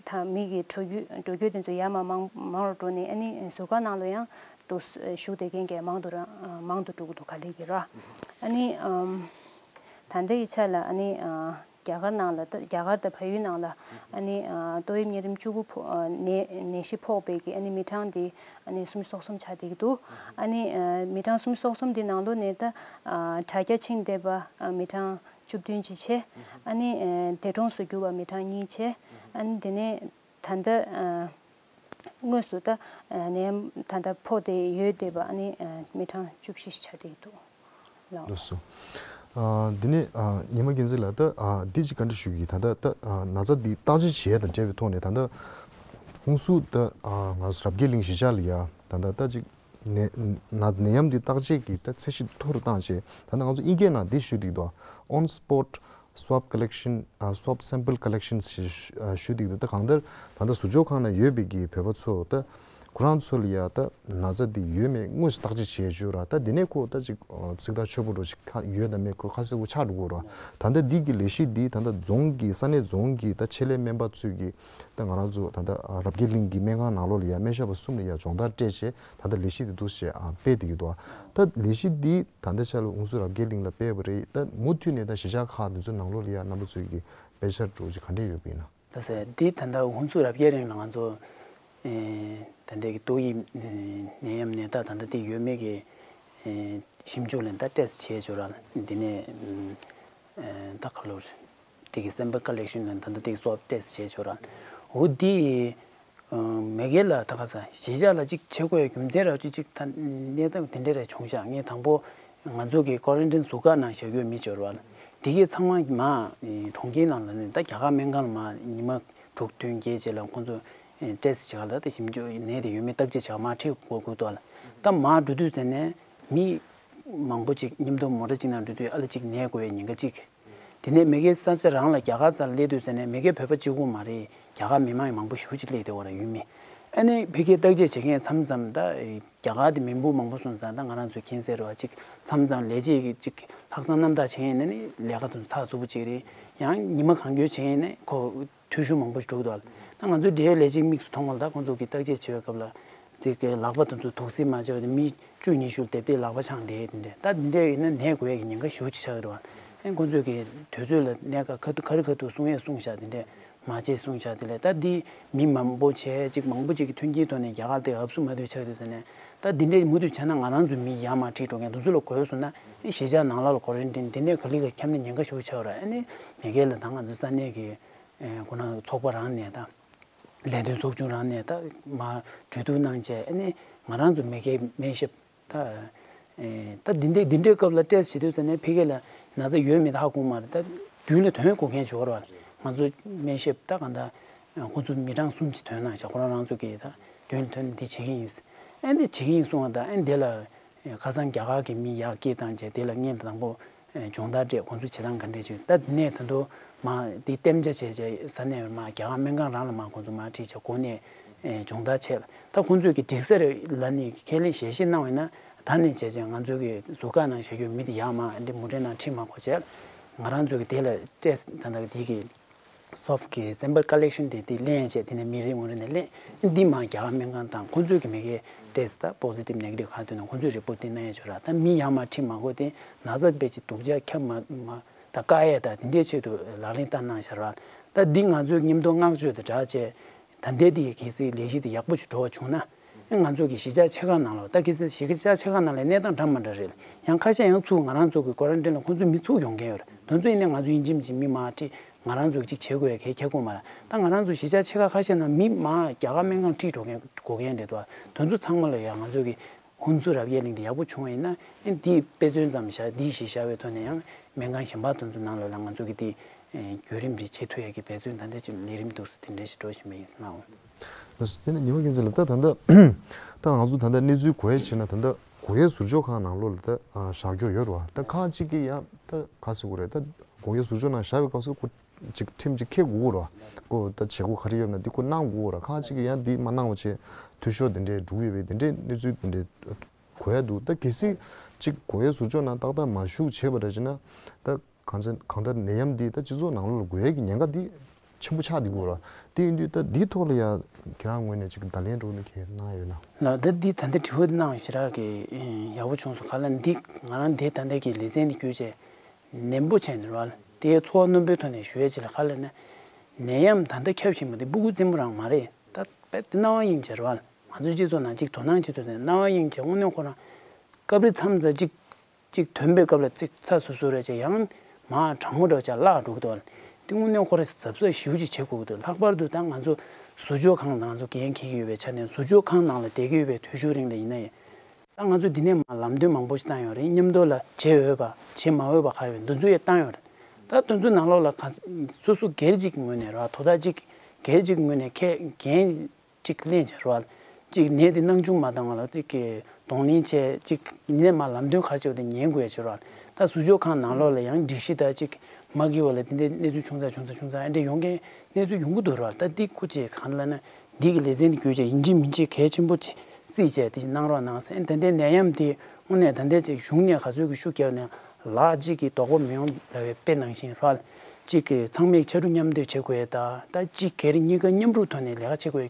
ད་མི་གི་འགྲོ་རྒྱུ་འགྲོ་རྒྱུ་དེ་ཚོ་ཡར་མར་མང་མང་རུ་འགྲོ་ནས། ཨ་ནི་ཟུར་བཀག་ནང་ལོགས་ཡང་དུ་ཞུགས་བསྡད་མཁན་གྱི་མང་དུ་ར་མང་དུ་འགྲོ་གི་འདུག་ག་ལེ་གི་ར། ཨ་ནི་ད་ལྟའི་ཆ་ལ་ཨ་ནི་རྒྱ་གར་ནང་ལ་ད་རྒྱ་གར་དང་བལ་ཡུལ་ནང་ལ་ཨ་ནི་ཏོག་དབྱིབས་གཉན་རིམས་བཅུ་དགུ་ཕོག་ནད་ནད་གཞི་ཕོག་པའི་གི་ཨ་ནི་མི་གྲངས་དེ་ཨ་ནི་སུམ་ཅུ་སོ་གསུམ་ཆགས་བསྡད་ཀྱི་འདུག་ཨ་ནི་མི་གྲངས་སུམ་ཅུ་སོ་གསུམ་དེ་ནང་ལོགས་ནས་ད་དྲག་སྐྱེད་ཕྱིན་བསྡད་པ་མི་གྲངས་བཅུ་བདུན་ཅིག་བྱས། ཨ་ནི་འདས་གྲོངས་སུ་གྱུར་པ་མི་གྲངས་གཉིས་བྱས། ཨ་ནི་དེ་ནས་ད་ལྟ་དངོས་སུ་ད་ནད་ཡམས་ད་ལྟ་ཕོག་སྟེ་ཡོད་བསྡད་པ་ཨ་ནི་མི་གྲངས་བཅུ་བཞི་ཆགས་བསྡད་ཀྱི་འདུག་ལགས། ལགས་སོ། ཨ་འདི་ནས་ཨ་ཉི་མ་རྒྱལ་མཚན་ལགས། ད་ཨ་འདི་ཅིག་བཀའ་འདྲི་ཞུ་གི། ད་ལྟ་ད་ཨ་ན་ཚ་འདི་བརྟག་དཔྱད་བྱེད་ཡ་དང་འབྲེལ་བའི་ཐོག་ནས་ད་ལྟ་ཧུན་སུར་ད་ཨ་ང་ཚོ་རབ་རྒྱས་གླིང་གཞིས་ཆགས་ལ་ཡ་ད་ལྟ་ད་ཅིག་ནད་ན་ནད་ཡམས་འདི་བརྟག་དཔྱད་ཀྱི་ད་ཚད་གཞི་མཐོ་རུ་བཏང་བྱས། ད་ལྟ་ང་ཚོ་དབྱིན་སྐད་ནང་འདི་ཞུས་འདུག་ད། On spot swab collection, ཨ་swab sample collection ཞེས་ཞུ་འདུག་ད། གང་ལྟར་ད་ལྟ་ཟུར་འཇོག་ཁང་ནང་ཡོད་པའི་གི་བོད་པ་ཚོ་ད་ཁོ་རང་ཚོ་ལ་ཡ་ད་ན་ཚ་འདི་ཡོད་མེད་དངོས་སུ་བརྟག་དཔྱད་བྱེད་ཡ་ཅིག་ཡོད་ར། ད་འདི་ནས་ཁོ་ད་ཅིག་ཚིག་ཐག་ཆོད་པོ་འདྲ་ཅིག་ཁ་ཡོད་དང་མེད་ཁོ་ཁ་གསལ་པོ་ཆགས་འགྲོ་གི་ཡོད་ར། ད་ལྟ་འདི་གི་ལས་གཞི་འདི་ད་ལྟ་རྫོང་གི་ས་གནས་རྫོང་གི་ད་ཆེད་ལས་སྨན་པ་ཚོས་ཀྱི་ད་ང་རང་ཚོ་ད་ལྟ་རབ་རྒྱས་གླིང་གི་སྨན་ཁང་ནང་ལོགས་ལ་ཡ་སྨན་ཞབས་པ་གསུམ་ལ་ཡ་སྦྱོང་བརྡར་སྤྲད་བྱས་ད་ལྟ་ལས་གཞི་འདི་འདུག་སེ་ཨ་སྤེལ་བསྡད་ཀྱི་འདུག་ད་ལས་གཞི་འདི་ད་ལྟའི་ཆ་ལ་ཧུན་སུར་རབ་རྒྱས་གླིང་ལ་སྤེལ་བ་རེད། ད་མུ་མཐུད་ནས་ད་གཞིས་ཆགས་ཁག་འདི་ཚོའི་ནང་ལོགས་ལ་ཡ་རྣམ་པ་ཚོས་ཀྱི་སྤེལ་འཆར་འདྲ་བོ་ཅིག་ག་འདྲས་ཡོད་པ་ཡིན་ན། ལགས་སོ། འདི་ད་ལྟ་ཧུན་སུར་རབ་རྒྱས་གླིང་ལ་ང་ཚོ་ཨེ་ད་ལྟའི་གི་ཏོག་དབྱིབས་ནད་ཡམས་ནད་རྟགས་ད་ལྟ་འདི་ཡོད་མེད་ཀྱི་ཨེ་ཞིབ་འཇུག་ལ་ད་ཊེསི་བྱས་ཆོག་ར། འདི་ནས་ཨེ་ད་ག་ལོར་དེ་གི་sample collection ལ་ད་ལྟ་དེ་གི་swab test བྱས་ཆོག་ར། འོ་འདི་མ་གི་ལ་ད་ག་ས་གཞིས་ཆགས་ལ་ཅིག་བྱེད་དགོས་རྒྱུ་མཚན་ར་ཅིག་ཅིག་ད་གནས་སྟངས་དེ་འདྲ་ར་བྱུང་ཤག་ངས་དང་པོ་ང་ཚོ་གི་ཀོ་རན་ཊིན་ཟུར་བཀག་ནང་བཞག་རྒྱུ་མི་འབྱོར་བ་ལ་དེ་གི་ཚང་མ་མ་གྲོང་ཁྱེར་ནང་ལ་ནི་ད་རྒྱ་གར་སྨན་ཁང་ལ་མ་ཉི་མ་དྲུག་བདུན་བརྒྱད་རྗེས་ལ་ཁོང་ཚོ་ཊེསི་བྱེད་ག་ལ་ད་ཞིབ་འཇུག་ནད་དེ་ཡོད་མེད་བརྟག་དཔྱད་བྱེད་ག་མ་ཁྲིད་དགོས་དགོས་འདུག་ལ། ད་མ་འགྲོ་དུས་ཟེར་ནས་མི་མང་པོ་ཅིག་མཉམ་དུ་མོ་ཊ་གཅིག་ནང་འགྲོ་དུས་ཨ་ལ་གཅིག་ནད་འགོས་ཡ་ཉེན་ཁ་གཅིག་དེ་ནས་མ་གི་ས་ཆ་རང་ལ་རྒྱ་གར་རྩར་སླེབས་དུས་ཟེར་ནས་མ་གི་བོད་པ་གཅིག་པུ་མ་རེད། རྒྱ་གར་མི་མང་ཡང་མང་པོ་ཞེ་པོ་ཅིག་སླེབས་བསྡད་ཡོད་རེད་ཡུལ་མི། ཨ་ནི་ཕ་གིར་བརྟག་དཔྱད་བྱེད་མཁན་མཚམས་མཚམས་ད་རྒྱ་གར་དེ་མི་འབོར་མང་པོ་སོང་ཙང་ད་ང་རང་ཚོས་མཁྱེན་གསལ་རེད་བ། ཅིག་མཚམས་མཚམས་ལས་བྱེད་ཀྱི་ཅིག་ལྷག་བསམ་རྣམ་དག་བྱེད་མཁན་ནི་ནི་ལས་ཀ་དེ་ཚོ་ཚགས་ཚུད་པོ་ཅིག་རེད། ཡང་ཉི་མ་གང་འཁྱོལ་བྱེད་མཁན་ནི་ཁོ་འཐུས་ཤོར་མང་པོ་ཞིག་འགྲོ་གི་འདུག་ལ། ད་ང་ཚོའི་འབྲེལ་ཡོད་ལས་བྱེད་དམིགས་སུ་མཐོང་བ་ལ་ད་ཁོང་ཚོ་གིས་བརྟག་དཔྱད་བྱེད་པའི་སྐབས་ལ་དེ་གའི་ལག་པ་དེ་ཚོ་དུག་སེལ་མ་བྱས་པ་དེ་མི་བཅུ་ཉི་ཤུ་ལ་དེབ་དེ་ལག་པ་འཆང་བསྡད་དེ་འདྲ། ད་འདི་འདྲ་ཡིན་ན་ནད་འགོས་ཡག་གི་ཉེན་ཁ་ཞེ་པོ་ཅིག་ཆགས་ཀྱི་རེད་བ། ཨེ་ཁོང་ཚོས་གིས་དུས་ཚོད་ལ་གནད་འགག་ཁ་ཐུག་ག་རེ་ག་ཐུག་གསུང་ཡས་གསུངས་བཞག་དེ་འདྲ་མ་བྱེད་གསུངས་བཞག་དེ་ལས་ད་འདི་མི་མང་པོ་བྱས་ཅིག་མང་པོ་ཅིག་གི་མཐུན་རྐྱེན་ཐོག་ནས་རྒྱ་གར་དེ་འུབ་སུ་མ་ཐུབ་ཆགས་དུས་ཟེར་ནས་ད་འདི་འདྲ་མུ་མཐུད་བྱས་ན་ང་རང་ཚོའི་མི་ཡར་མར་ཁྲིད་འགྲོ་མཁན་དེ་ཚོ་ལ་འགོས་སོང་ན་ཨེ་གཞིས་ཆགས་ནང་ལ་ལ་ཀོ་རན་ཊིན་འདི་འདྲ་ག་ལེ་ག་ཁྱབ་ན་ཉེན་ཁ་ཞེ་པོ་ཆགས་ཀྱི་རེད། ཨ་ནི་མ་གི་ལ་ད་ང་ཚོ་ས་གནས་ཀྱི་ཨེ་ཁོ་ན་ཚོགས་པ་རང་ནས་དང་། ལས་དོན་ཚོགས་ཆུང་རང་ནས་ད་མར་གྲོས་བསྡུར་གནང་བྱས་ཨ་ནི་ང་རང་ཚོ་མ་གིའི་སྨན་ཞབས་ད་ཨེ་ད་འདི་འདྲའི་འདི་འདྲའི་སྐབས་ལ་ཊེསི་བྱེད་དུས་ཙ་ནས་ཕ་གི་ལ་ན་ཚ་ཡོད་མེད་ད་ཧ་གོ་མ་རེད། ད་མདུན་ལ་ཐོན་དགོས་མཁན་ཅིག་ཡོད་རེད་བ། ང་ཚོ་སྨན་ཞབས་ད་གང་ད་ཁོ་ཚོ་མི་གྲངས་གསུམ་ཅིག་ཐོན་གནང་བྱས་ཁོ་རང་རང་ཚོ་གི་ད་ མདུན་ཐོན་འདི་བྱེད་ཀྱི་ཡིན། ཨེ་འདི་བྱེད་ཀྱི་ཡིན་གསུངས་པ་དང་ཨེ་འདི་ལ་ཁ་སང་རྒྱ་གར་གྱི་མི་ཡར་སྐད་བཏང་བྱས་དེ་ལ་ངས་དང་པོ་སྦྱོང་བརྡར་སྤྲད། ཁོང་ཚོ་བྱེད་སྟངས་ག་འདྲས་བྱུང་ད་དེ་ནས་ད་དུང་མ་འདི་གཏན་འཇགས་བྱས་བྱས་ས་གནས་མ་རྒྱ་གར་སྨན་ཁང་རང་ལ་མ་ཁོང་ཚོ་མ་ཁྲིད་བྱས་གོ་ནས་སྦྱོང་བརྡར་བྱས་ལ་ད་ཁོང་ཚོས་ཀྱི་འགྲིག་ས་རེད་ལབ་ནས་ཁས་ལེན་ཞལ་བཞེས་གནང་བས་ན་ད་ནས་བྱས་བྱས་ང་ཚོ་གི་ཟུར་བཀག་ནང་བཞག་རྒྱུ་མི་དེ་ཡར་མ་འདི་མུ་འབྲེལ་ནང་ཁྲིད་མ་དགོས་བྱས་ང་རང་ཚོ་གི་དེ་ལ་སྤྲད་ད་ད་གི་དེ་གི་སོབ་ཀྱི་སེམ་པལ་ཀ་ལེག་ཤོན་དེ་དེ་ལེན་བྱས་དེ་ནས་མི་རེ་ངོ་རེ་ནས་ལེན་འདི་མ་རྒྱ་གར་སྨན་ཁང་དང་ཁོང་ཚོས་ཀྱི་མི་གའི་ཊེ་སི་ད་པོ་སི་ཊིབ་ནེ་གེ་ཊིབ་གང་ཐོན་ན་ཁོང་ཚོས་རི་པོར་ཊི་དེ་གནང་ཡས་བྱོས་ར་ད་མི་ཡར་མ་ཁྲིད་མ་དགོས་ཏེ་ན་ཚ་དཔེ་ཅིག་སྡུག་ཅག་ཁྱབ་མ་མ་ད་བཀག་ཡས་ད་དེ་འདྲའི་ཆེད་དུ་ལག་ལེན་བསྟར་གནང་བཞག་ར་ད་འདི་ང་ཚོས་མཉམ་དུ་བསྔགས་བརྗོད་དང་སྦྲགས་བྱས། ད་ལྟའི་དེ་གལ་སྲིད་ལས་གཞི་དེ་ཡག་པོ་ཞིག་འགྲོ་བ་བྱུང་ན། ང་ཚོ་གི་གཞིས་ཆགས་ཆེ་ཁག་ནང་ལ་ད་གལ་སྲིད་གཞིས་ཆགས་ཆེ་ཁག་ནང་ལ་གནས་སྟངས་འདྲ་མི་འདྲ་རེད། ཡང་ཁ་ཤས་ཡང་ཚུར་ང་རང་ཚོ་གི་ཀོ་རན་ཊིན་ལ་ཁོང་ཚོ་མི་ཚུར་ཡོང་མཁན་ཡོད་རེད། དེ་ཚོ་ཡིན་ནའི་ང་ཚོ་ཡིན་གཅིག་མིན་གཅིག་མི་མར་ཁྲིད་ང་རང་ཚོ་གཅིག་བྱེད་དགོས་ཡ་གལ་ཁྱེད་ཁོ་མ་རེད། ད་ང་རང་ཚོ་གཞིས་ཆགས་ཆེ་ཁག་ཁ་ཤས་ནང་མི་མར་རྒྱ་གར་སྨན་ཁང་ཁྲིད་འགྲོ་མཁན་དགོས་མཁན་རེད་དོ། དེ་ཚོ་ཚང་མ་ལ་ཡང་ང་ཚོ་གི་ཧུན་སུར་རབ་དབྱེ་གླིང་དེ་ཡག་པོ་བྱུང་བ་ཡིན་ན་ཨེ་འདི་དཔེ་མཚོན་ཙམ་བཞག་འདི་གཞི་བཞག་པའི་ཐོག་ནས་ཡང་སྨན་ཁང་གཞན་པ་དེ་ཚོ་ནང་ལོགས་ལ་ང་ཚོ་གི་དེ་བརྒྱུད་རིམ་རེ་བྱེད་ཐུབ་ཡག་གི་འབད་བརྩོན་ད་ལྟ་ཅིག་ལས་རིམ་འདུག་སེ་དེ་འདྲ་ཞིག་འགྲོ་བཞིན་པ་ཡིན་གནང་འོང་། ལགས་སོ། དེ་ནས་ཉི་མ་ཀུན་གསལ་ལགས་ད་ད་ལྟ་ད་ང་ཚོ་ད་ལྟ་གནས་ཚུལ་གོ་ཡ་བྱས་ན་ད་ལྟ་གོ་ཡའི་ཟུར་འཇོག་ཁང་ནང་ལོགས་ལ་ད་བཞག་རྒྱུ་ཡོད་རེད་བ། ད་ཁག་ཅིག་གིས་ཡང་ད་ག་ཟེར་དགོས་རེད། ད་གོ་ཡའི་ཟུར་འཇོག་ནང་བཞག་པའི་སྐབས་སུ་ཁོ་ཅིག་ཁྲིམས་ཅིག་འཁེལ་དགོས་རེད་བ། ཁོ་ད་བྱེད་སྒོ་ག་རེ་ཡོད་ན་འདི་ཁོ་གནང་དགོས་རེད། ཁག་ཅིག་གིས་ཡང་འདི་མ་གནང་བ་བྱས་འཐུས་ཤོར་དེ་འདྲའི་འགྲོ་གི་ཡོད་པའི་དེ་འདྲའི་གནས་ཚུལ་དེ་འདྲའི་གོ་ཡ་འདུག་ད་གལ་སྲིད་ཅིག་གོ་ཡའི་ཟུར་འཇོག་ནང་ཏག་ཏག་མ་ཞུགས་བྱས་པ་འདྲ་བྱས་ན་ད། གང་ཅི་གང་ལྟར་ནད་ཡམས་འདི་ད་སྤྱི་ཚོགས་ནང་ལོགས་ལ་འགོས་ཡས་ཀྱི་ཉེན་ཁ་འདི་ཆེན་པོ་ཆགས་འདི་དགོས་ར། དེ་ཡིན་དུས་ད་འདིའི་ཐོག་ལ་ཡ་ཁྱེད་རང་ངོས་ནས་ཅིག་བརྡ་ལན་འདྲ་བོ་ནི་གས་གནང་ཡོད་ན། ལགས་ད་འདི་ད་ལྟ་དྲི་བ་འདི་གནང་ཞེ་དྲག་གི་ཡག་པོ་བྱུང་སོང་། ག་ལ་འདི་ང་རང་འདི་ད་ལྟ་གི་ལེ་ཚན་འདི་བརྒྱུད་བྱས་ནན་པོ་བྱས་ནས་ར་དེའི་ཚོར་བ་རྣོན་པོའི་ཐོག་ནས་ཞུ་ཡས་ཅིག་ལ་ག་ལ་ན་ནད་ཡམས་ད་ལྟ་ཁྱབ་བཞིན་པ་འདི་སྤུ་གུ་རྩེད་མོ་རང་མ་རེད། ད་དཔེ་འདི་རྣ་བ་གཡེང་བྱས་ར་ང་ཚོའི་སྤྱི་ཚོགས་ནང་ཅིག་དོ་སྣང་བྱེད་ཐུབ་དེ་རྣ་བ་གཡེང་བྱས་དངོས་གནས་ཁོ་རང་སྐབས་རེ་མཚམས་མཚམས་ཅིག་ཅིག་ཐོན་པའི་སྐབས་ལ་ཚིག་ཚ་སུབ་སུབ་རེད་ཅེས་ཡང་མ་གྲང་མོ་འདྲ་ཅག་བརླག་འགྲོ་གི་འདུག་དེ་དངོས་གནས་ཁོ་རང་གཟབ་གཟབ་ཞེ་པོ་ཅིག་བྱེད་དགོས་ཀྱི་འདུག་ལྷག་པར་དུ་ད་ང་ཚོ་ཟུར་འཇོག་ཁང་ནང་ང་ཚོ་འགན་འཁྱེར་གྱི་ཡོད་པའི་ཆ་ནས་ཟུར་འཇོག་ཁང་ནང་ལ་བསྡད་ཀྱི་ཡོད་པའི་དུས་ཚོད་རིང་ལ་ཡིན་ན་ཡང་ད་ང་ཚོ་འདི་ནས་མ་ལམ་སྟོན་མང་པོ་ཞིག་བཏང་ཡོད་རེད། མཉམ་དུ་ལ་བྱེད་འོས་པ་བྱེད་མ་འོས་པ་ག་རེ་ཡོད་འདི་ཚོ་ཡང་བཏང་ཡོད་རེད། ད་དེ་ཚོའི་ནང་ལོགས་ལ་ག་སོ་སོ་སྒེར་གཅིག་ངོས་ནས་ར་དོ་བདག་གཅིག་སྒེར་གཅིག་ངོས་ནས་ཁས་འགན་གཅིག་ལེན་བྱས་རོགས། གཅིག་ནད་དེ་སྣང་ཆུང་མ་བཏང་བ་ལ་གཅིག་གི་གདོང་ལེན་བྱས་གཅིག་ནད་མ་ལམ་སྟོན་ག་རེ་བྱས་པ་དེ་ཉན་དགོས་ཡ་བྱས་རོགས། ད་ཟུར་འཇོག་ཁང་ནང་ལོགས་ལ་ཡང་སྒྲིག་གཞི་ལྟར་གཅིག་མ་འགལ་བ་ལ་དེ་འདྲའི་གནས་ཚུལ་བྱུང་ཚར་བྱུང་ཚར་བྱུང་ཚར་ཨ་འདྲ་ཡོང་མཁན་གནས་ཚུལ་ཡོང་གི་འདུག་རོགས། ད་འདི་ཁུ་ཅེ་གང་ལ་ན་འདི་གི་ལེ་ཚན་འདི་བརྒྱུད་བྱས་ཡིན་གཅིག་མིན་གཅིག་གལ་ཆེན་པོ་ཅིག་བརྩིས་བྱས་དེ་གནང་རོགས་གནང་ཟེར། ད་ལྟའི་ནད་ཡམས་དེ་དངོས་གནས་ད་ལྟའི་ཅིག་གཞུང་ནས་ག་ཚོད་ཀྱི་ཤུགས་རྒྱབ་ནས་ལག་གཅིག་གིས་རྡོག་པོ་མི་ཡོང་ལབ་པའི་དཔེ་ནང་བཞིན་རོགས། གཅིག་གིས་ཚང་མས་ཕྱར་གྲུ་མཉམ་འདེགས་བྱེད་དགོས་ཡ་ད་ད་གཅིག་སྒེར་གཉིས་ཀ་མཉམ་རུབ་ཐོག་ནས་ལས་ཀ་བྱེད་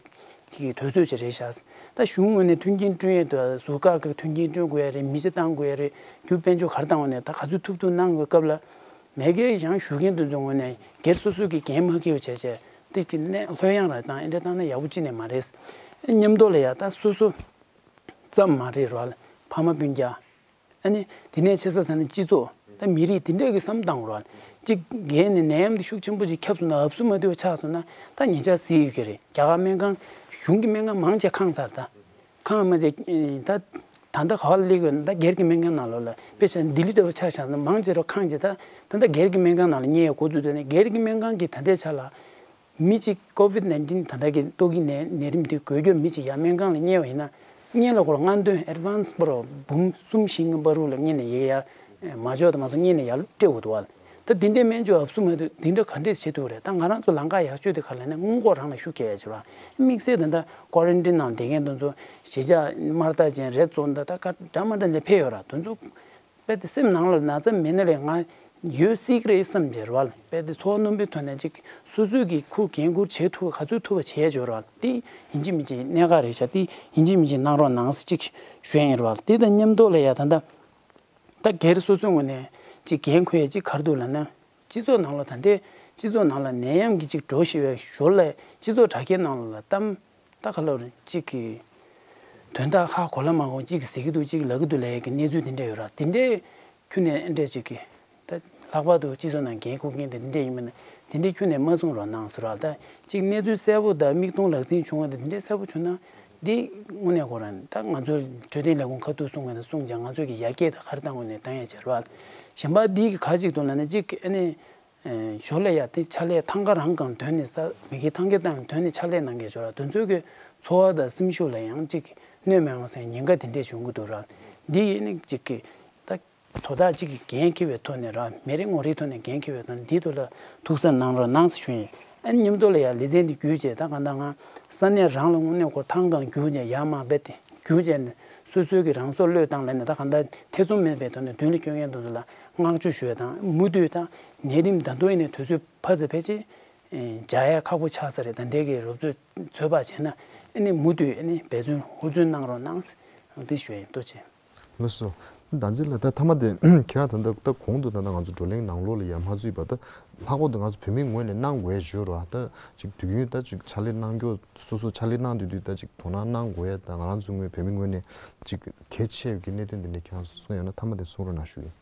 དགོས་ཡ། དེ་གི་དུས་ཚོད་ཅིག་རེད་ཤག་ད་གཞུང་ངོས་ནས་མཐུན་རྐྱེན་བསྐྲུན་ཡས་དང་ཟུར་བཀག་གི་མཐུན་རྐྱེན་བསྐྲུན་དགོས་ཡས་རེད། མི་ཚེ་བཏང་དགོས་ཡས་རེད། རྒྱུ་དཔལ་འབྱོར་ག་རེ་བཏང་བ་ནས་ད་ག་ཚོད་ཐུབ་ཐུབ་གནང་དགོས་སྐབས་ལ་མེད་མཁན་ཡང་ཞུ་མཁན་དེ་ཚོའི་ངོས་ནས་སྒེར་སོ་སོ་གི་འགན་མ་འཁྱེར་བ་བྱས་བྱས་དེ་གི་གནས་ལྷོད་ཡངས་ར་བཏང་ཨེ་འདྲ་བཏང་ན་ཡག་པོ་ཅི་ནས་མ་རེད། མཉམ་དུ་ལ་ཡ་ད་སོ་སོ་ཙམ་མ་རེད་རོགས། ཕ་མ་སྤུན་ཀྱག་ཨ་ནི་དེ་ནས་ཆེ་ས་ས་ནས་སྤྱི་ཚོགས་ད་མི་རིགས་དེ་འདྲས་ཀྱི་བསམ་བཏང་རོགས། གཅིག་རྒན་ནས་ནད་ཡམས་དེ་ཤུགས་ཆེན་པོ་ཞིག་ཁྱབ་སོང་ན་ཨབ་སུ་མ་བཏུས་པ་ཆགས་སོང་ན་ད་ཉེ་ཆར་གཟིགས་ཡོད་ཀྱི་རེད། རྒྱ་གར་སྨན་ཁང་གཞུང་གི་སྨན་ཁང་མང་ཆེ་ཁེངས་ཚར། ད་ཁེངས་མ་ཆེ་ད་ད་ལྟ་ག་བ་སླེབས་ཡོད་ན་ད་སྒེར་གྱི་སྨན་ཁང་ནང་ལོགས་ལ་དཔེ་ཆ་ལྡི་ལི་ལྟ་བུ་ཆ་བཞག་ན་མང་ཆེ་རོ་ཁེངས་ཆེ་ད་ད་ལྟ་སྒེར་གྱི་སྨན་ཁང་ནང་ལ་གཉེར་ཡས་འགོ་བཙུགས་དུས་ནས་སྒེར་གྱི་སྨན་ཁང་གི་ད་ལྟའི་ཆ་ལ། མི་གཅིག་ཀོ་ཝིད་ནའིན་ཊིན་ད་ལྟ་གི་ཏོག་དབྱིབས་ནད་ནད་རིམས་དེ་འགོས་རྒྱུར་མི་གཅིག་ཡར་སྨན་ཁང་ལ་གཉེར་བ་ཡིན་ན། གཉེར་ལ་སྐོར་སྔ་འདོན་ཨེཌ་ཝན་སི་པར་འབུམ་གསུམ་བཞི་གི་བར་དུ་ལ་གཉེར་ནས་ཡལ་ཡ། མ་འཇོག་དང་མ་སོང་གཉེར་ནས་ཡར་སྤྲད་དགོས་འདུག་བ། ད་འདི་འདྲའི་སྨན་བཅོས་ཨབ་སུ་མ་ཐུབ་འདི་འདྲ་ག་འདྲས་བྱེད་ཐུབ་རེད། ད་ང་རང་ཚོ་ལམ་ཁ་ཡག་ཤོས་དེ་ག་ལ་ནས་སྔོན་འགོག་རང་ལ་ཤུགས་རྒྱག་ཡ་བྱེད་ར། དམིགས་བསལ་ད་ལྟ་ཀོ་རན་ཊིན་ནང་བསྡད་མཁན་དེ་ཚོ་གཞིས་ཆགས་དམར་རྟགས་ཅན་རེད་ཚོ་ད་ད་ག་འདྲ་མ་འདྲ་ནས་ཕེབས་ཡོད་ར་དེ་ཚོ། དཔེ་དེ་སེམས་ནང་ལ་ན་ཚ་མེད་ན་ལས་ང་ཡོད་སྲིད་ཀྱི་རེད་བསམ་བྱས་རེད་བ། དཔེ་དེ་ཚོར་བ་རྣོན་པོའི་ཐོག་ནས་ཅིག་སོ་སོས་ཀྱི་ཁུར་འགན་འཁུར་བྱེད་ཐུབ་ག་ཚོད་ཐུབ་པ་བྱས་བྱས་རེད་བ། དེ་ཡིན་གཅིག་མིན་གཅིག་གནད་འགག་རེད་ཤག་དེ་ཡིན་གཅིག་མིན་གཅིག་གནང་རོགས་གནང་ཟེར་ཅིག་ཞུ་ཡ་ཡིན་རེད་བ། དེ་དང་མཉམ་དུ་ལ་ཡ་ད་ལྟ་ད་སྒེར་སོ་སོའི་ངོས་ནས་ཅིག་འགན་འཁུར་ཡ་ཅིག་ག་རེ་འདུག་ལབ་ན། སྤྱི་ཚོགས་ནང་ལ་ད་ལྟའི་སྤྱི་ཚོགས་ནང་ལ་ནད་ཡམས་ཀྱི་ཅིག་འགྲོ་བཞིན་པའི་ཞོར་ལ་སྤྱི་ཚོགས་དྲ་རྒྱའི་ནང་ལ་གཏམ་ད་ག་ལབ་རེད་ཅིག་གི་དོན་དག་ཧ་གོ་ལ་མ་གོ་ཅིག་གཟིགས་ཀྱི་འདུག་ཅིག་ལབ་ཀྱི་འདུག་ལབ་ཡས་ཀྱི་གནས་ཚུལ་དེ་འདྲ་ཡོད་ར། དེ་འདྲའི་ཁྱོན་ནས་ཨེ་འདྲས་ཅིག་གི་ད་ལྷག་པར་དུ་སྤྱི་ཚོགས་ནང་འགན་འཁུར་མཁན་དེ་འདི་འདྲས་ཡིན་པ་ན་དེ་འདྲའི་ཁྱོན་ནས་མ་གསུང་རོགས་གནང་ཟེར་ར། ད་ཅིག་གནས་ཚུལ་གསལ་པོ་དང་མིག་མཐོང་ལག་ཟིན་བྱུང་བ་དེ་འདྲའི་གསལ་པོ་བྱུང་ན། འདི་དངོས་གནས་ཁོ་རང་ད་ང་ཚོའི་འཕྲོད་བསྟེན་ལས་ཁུངས་ཁ་ཐུག་གསུང་མཁན་དང་གསུང་ཀྱང་ང་ཚོས་ཀྱི་ཡར་རྒྱས་དང་ཁ་བཏང་ངོས་ནས་བཏང་ཡས་བྱེད་རོགས། གཞན་པ་འདི་གི་ཁ་ཅིག་ཏུ་ལ་ནི་ཅིག་ཨ་ནི་ ཞོར་ལ་ཡ་དེ་ཕྱག་ལས་ཐང་ག་རང་གང་དོན་ནས་ས་མི་གི་ཐང་ག་དང་དོན་ནས་ཕྱག་ལས་གནང་མཁན་ཞོར་ལ་དེ་ཚོའི་གི་འཚོ་བ་དང་སེམས་ཤུགས་ལ་ཡང་ཅིག་གནོད་མི་ཡོང་ཟེར་ཉེན་ཁ་དེ་འདྲས་བྱུང་གི་འདུག་ར། འདི་ཡིན་ནི་ཅིག་གི་ད་དོ་བདག་ཅིག་གི་འགན་འཁྱེར་བའི་ཐོག་ནས་ར་མི་རེ་ངོ་རེའི་ཐོག་ནས་འགན་འཁྱེར་བའི་ཐོག་ནས་འདིའི་ཐོག་ལ་ཐུགས་གཟབ་གནང་རོགས་གནང་ཟེར་ཞུ་ཡིན། ཨ་ནི་མཉམ་དུ་ལ་ཡ་ལེ་ཚན་འདི་བརྒྱུད་བྱས་ད་གང་ལྟར་ང་ས་གནས་རང་ལ་དངོས་གནས་ཁོ་ཐང་གང་བརྒྱུད་བྱས་ཡར་མར་རྦད་དེ་བརྒྱུད་བྱས་ནས་སོ་སོའི་གི་རང་སྲོག་བློས་བཏང་ལབ་ནས་ད་གང་ལྟར་ཐེ་ཚོམ་མེད་པའི་ཐོག་ནས་མདུན་ལ་སྐྱོད་མཁན་དེ་ཚོ་ལ་བསྔགས་བརྗོད་ཞུ་ཡ་དང་མུ་མཐུད་ད་ནད་རིམས་ད་དུང་ཡིན་ནའི་དུས་ཚོད་ཕར་ཚུར་ཕལ་ཆེར་འཇགས་ཡ་ཁག་པོ་ཆགས་ས་རེད། ད་འདས་ཀྱི་རོབ་ཚོད་ཚོད་དཔག་བྱས་ན་ཨ་ནི་མུ་མཐུད་ཨ་ནི་འབད་བརྩོན་ཧུར་བརྩོན་གནང་རོགས་གནང་ཟེར་འདི་ཞུ་ཡ་ཡིན། ཐུགས་རྗེ་ཆེ། ལགས་སོ། ད་འཛིན་ལ་ད་མཐའ་མ་དེ་ཁྱེད་རང་ད་ལྟ་ད་གོང་དུ་ད་ལྟ་ང་ཚོ་བགྲོ་གླེང་ནང་ལོགས་ལ་ཡར་མ་ཚུད་པ་ད་ལྷག་པར་དུ་ང་ཚོ་བོད་མི་ངོས་ནས་གནང་དགོས་ཞུ་རོགས་ད་ཅིག་དུས་རྒྱུན་ད་ཅིག་ཕྱག་ལས་གནང་རྒྱུ་སོ་སོ་ཕྱག་ལས་གནང་དུས་དུས་ད་ཅིག་དོ་སྣང་གནང་དགོས་ཡ་ད་ང་རང་ཚོ་ངོས་བོད་མི་ངོས་ནས་ཅིག་གལ་ཆེ་བའི་གནད་དོན་དེ་འདྲ་ཁྱེད་རང་ཚོ་གསུངས་ཡོད་ན་མཐའ་མ་དེ་གསུང་རོགས་གནང་ཞུ་ཡིན།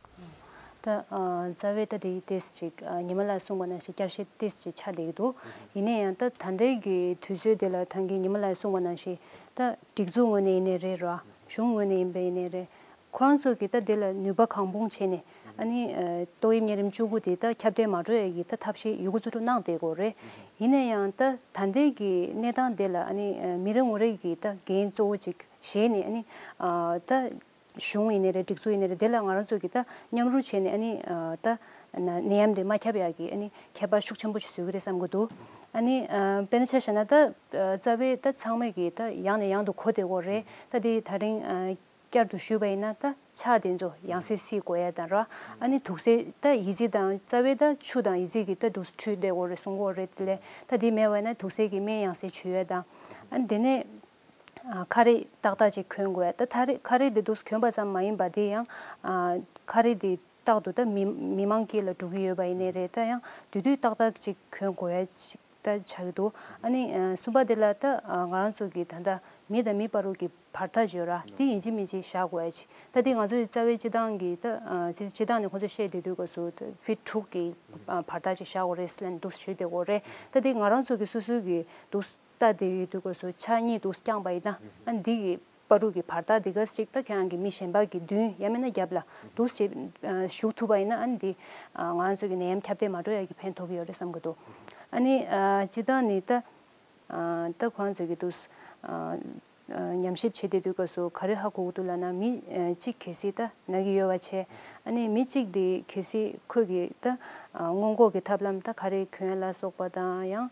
ད་ཨ་རྩ་བའི་ད་དེ་ཏེས་ཅིག་ཨ་ཉི་མ་ལགས་གསུངས་པ་ནང་བཞིན་བསྐྱར་བཤད་ཏེས་ཅིག་ཆགས་བསྡད་ཀྱི་འདུག་ཡིན་ན་ཡང་ད་ད་ལྟའི་གི་དུས་ཚོད་དེ་ལ་ད་གིན་ཉི་མ་ལགས་གསུངས་པ་ནང་བཞིན་ད་སྒྲིག་འཛུགས་ངོས་ནས་ཡིན་ནའི་རེད་ར། གཞུང་ངོས་ནས་ཡིན་པ་ཡིན་ནའི་རེད། ཁོ་རང་ཚོ་གིས་ད་དེ་ལ་ནུས་པ་གང་སྤུངས་བྱས་ནས་ཨ་ནི་ཨ་ཏོག་དབྱིབས་གཉན་རིམས་བཅུ་དགུ་དེ་ད་ཁྱབ་གདལ་མ་འགྲོ་ཡ་གི་ད་ཐབས་ཤེས་ཡོད་རྒུ་ཚུལ་དྲུག་གནང་བསྡད་ཀྱི་ཡོད་རེད། ཡིན་ན་ཡང་ད་ད་ལྟའི་གི་གནས་སྟངས་དེ་ལ་ཨ་ནི་ཨ་མི་རེ་ངོ་རེ་གིས་ད་འགན་གཙོ་བོ་ཅིག་བཞེས་ནས་ཨ་ནི་ཨ་ད་གཞུང་ཡིན་ནའི་རེད། སྒྲིག་འཛུགས་ཡིན་ནའི་རེད། དེ་ལ་ང་རང་ཚོ་གིས་ད་མཉམ་རུབ་བྱས་ནས་ཨ་ནི་ཨ་ད་ན་ནད་ཡམས་དེ་མ་ཁྱབ་ཡག་གི་ཨ་ནི་ཁྱད་པར་ཤུགས་ཆེན་པོ་ཞིག་བཟོ་གི་རེད་བསམ་གི་འདུག་ཨ་ནི་ཨ་དཔེར་ན་ཆ་བཞག་ན་ད་ཨ་རྩ་བའི་ད་ཚང་མས་གིས་ད་ཡང་ནས་ཡང་དུ་གོ་བསྡད་ཀྱི་ཡོད་རེད། ད་དེ་ད་རིང་ཨ་བསྐྱར་དུ་ཞུས་པ་ཡིན་ན་ད་ཕྱག་དེ་ཚོ་ཡང་སེ་བསིལ་དགོས་ཡ་དང་ར། ཨ་ནི་དུག་སེལ་ད་ཡི་ཙི་དང་རྩ་བའི་ད་ཆུ་དང་ཡི་ཙི་གིས་ད་དུག་འཁྲུད་བསྡད་ཀྱི་ཡོད་རེད་གསུང་གི་ཡོད་རེད། དེ་ལས་ད་དེ་མེད་པ་ཡིན་ན་དུག་སེལ་གྱི་སྨན་ཡང་སེ་བྱུག་ཡ་དང་། ཨ་ནི་དེ་ནས་ཨ་ཁ་རས་ཏག་ཏག་ཅིག་གོན་དགོས། ད་ད་རེས་ཁ་རས་དེ་དུས་གོན་པ་ཙམ་མ་ཡིན་པ་དེ་ཡང་ཨ་ཁ་རས་དེ་རྟག་ཏུ་ད་མི་མི་མང་དཀྱིལ་ལ་འགྲོ་གི་ཡོད་པ་ཡིན་ནའི་རེད། ད་ཡང་དུས་དུས་ཏག་ཏག་ཅིག་གོན་དགོས་ཡ་ཅིག་ད་ཆགས་ཀྱི་འདུག་ཨ་ནི་ཨ་གསུམ་པ་དེ་ལ་ད་ཨ་ང་རང་ཚོ་གི་ད་ལྟ་མི་དང་མི་བར་དུ་གི་བར་ཐག་ཅིག་ཡོད་ར། དེ་ཡིན་གཅིག་མིན་གཅིག་བཞག་དགོས་ཡ་ཅིག་ད་དེ་ང་ཚོའི་རྩ་བའི་སྤྱི་བཏང་གི་ད་ཨ་སྤྱི་སྤྱི་བཏང་ནས་ཁོང་ཚོས་བཤད་བསྡད་དུས་སྐབས་སུ་ད་ཕིཊ་དྲུག་གི་ཨ་བར་ཐག་ཅིག་བཞག་དགོས་རེད་ཟེར་ནས་འདུག་ཞུས་བསྡད་ཀྱི་ཡོད་རེད། ད་དེ་ང་རང་ཚོ་གི་སོ་སོའི་གི་འདུག་ལྟ་དེ་ཡོད་དུས་སྐབས་སུ་ཕྱག་གཉིས་འདུག་བརྐྱངས་པ་ཡིན་ན་ཨ་འདི་གི་བར་དུ་གི་བར་ཐག་འདི་ག་ཅིག་ད་ཁྱེད་རང་གི་མི་གཞན་པ་གི་མདུན་ཡང་མིན་ན་རྒྱབ་ལ་འདུག་ཅིག་ཨ་བཞུགས་ཐུབ་པ་ཡིན་ན་ཨ་འདི་ཨ་ང་རང་ཚོ་གི་ནད་ཡམས་ཁྱབ་གདལ་མ་འགྲོ་ཡ་གི་ཕན་ཐོགས་ཀྱི་ཡོད་རེད་བསམ་གི་འདུག་ཨ་ནི་ཨ་སྤྱི་བཏང་ནི་ད་ཨ་ད་ཁོ་རང་ཚོ་གི་འདུག་ཨ་ཨ་ཉམས་ཞིབ་བྱེད་བསྡད་དུས་སྐབས་སུ་ག་རེ་ཧ་གོ་གི་འདུག་ལབ་ན་མི་ཨ་གཅིག་གལ་སྲིད་ད་ན་གི་ཡོད་པ་བྱས། ཨ་ནི་མི་གཅིག་དེ་གལ་སྲིད་ཁོས་གི་ད་ཨ་སྔོན་འགོག་གི་ཐབས་ལམ་ད་ག་རེ་གྱོན་ལ་སོགས་པ་དང་ཡང་།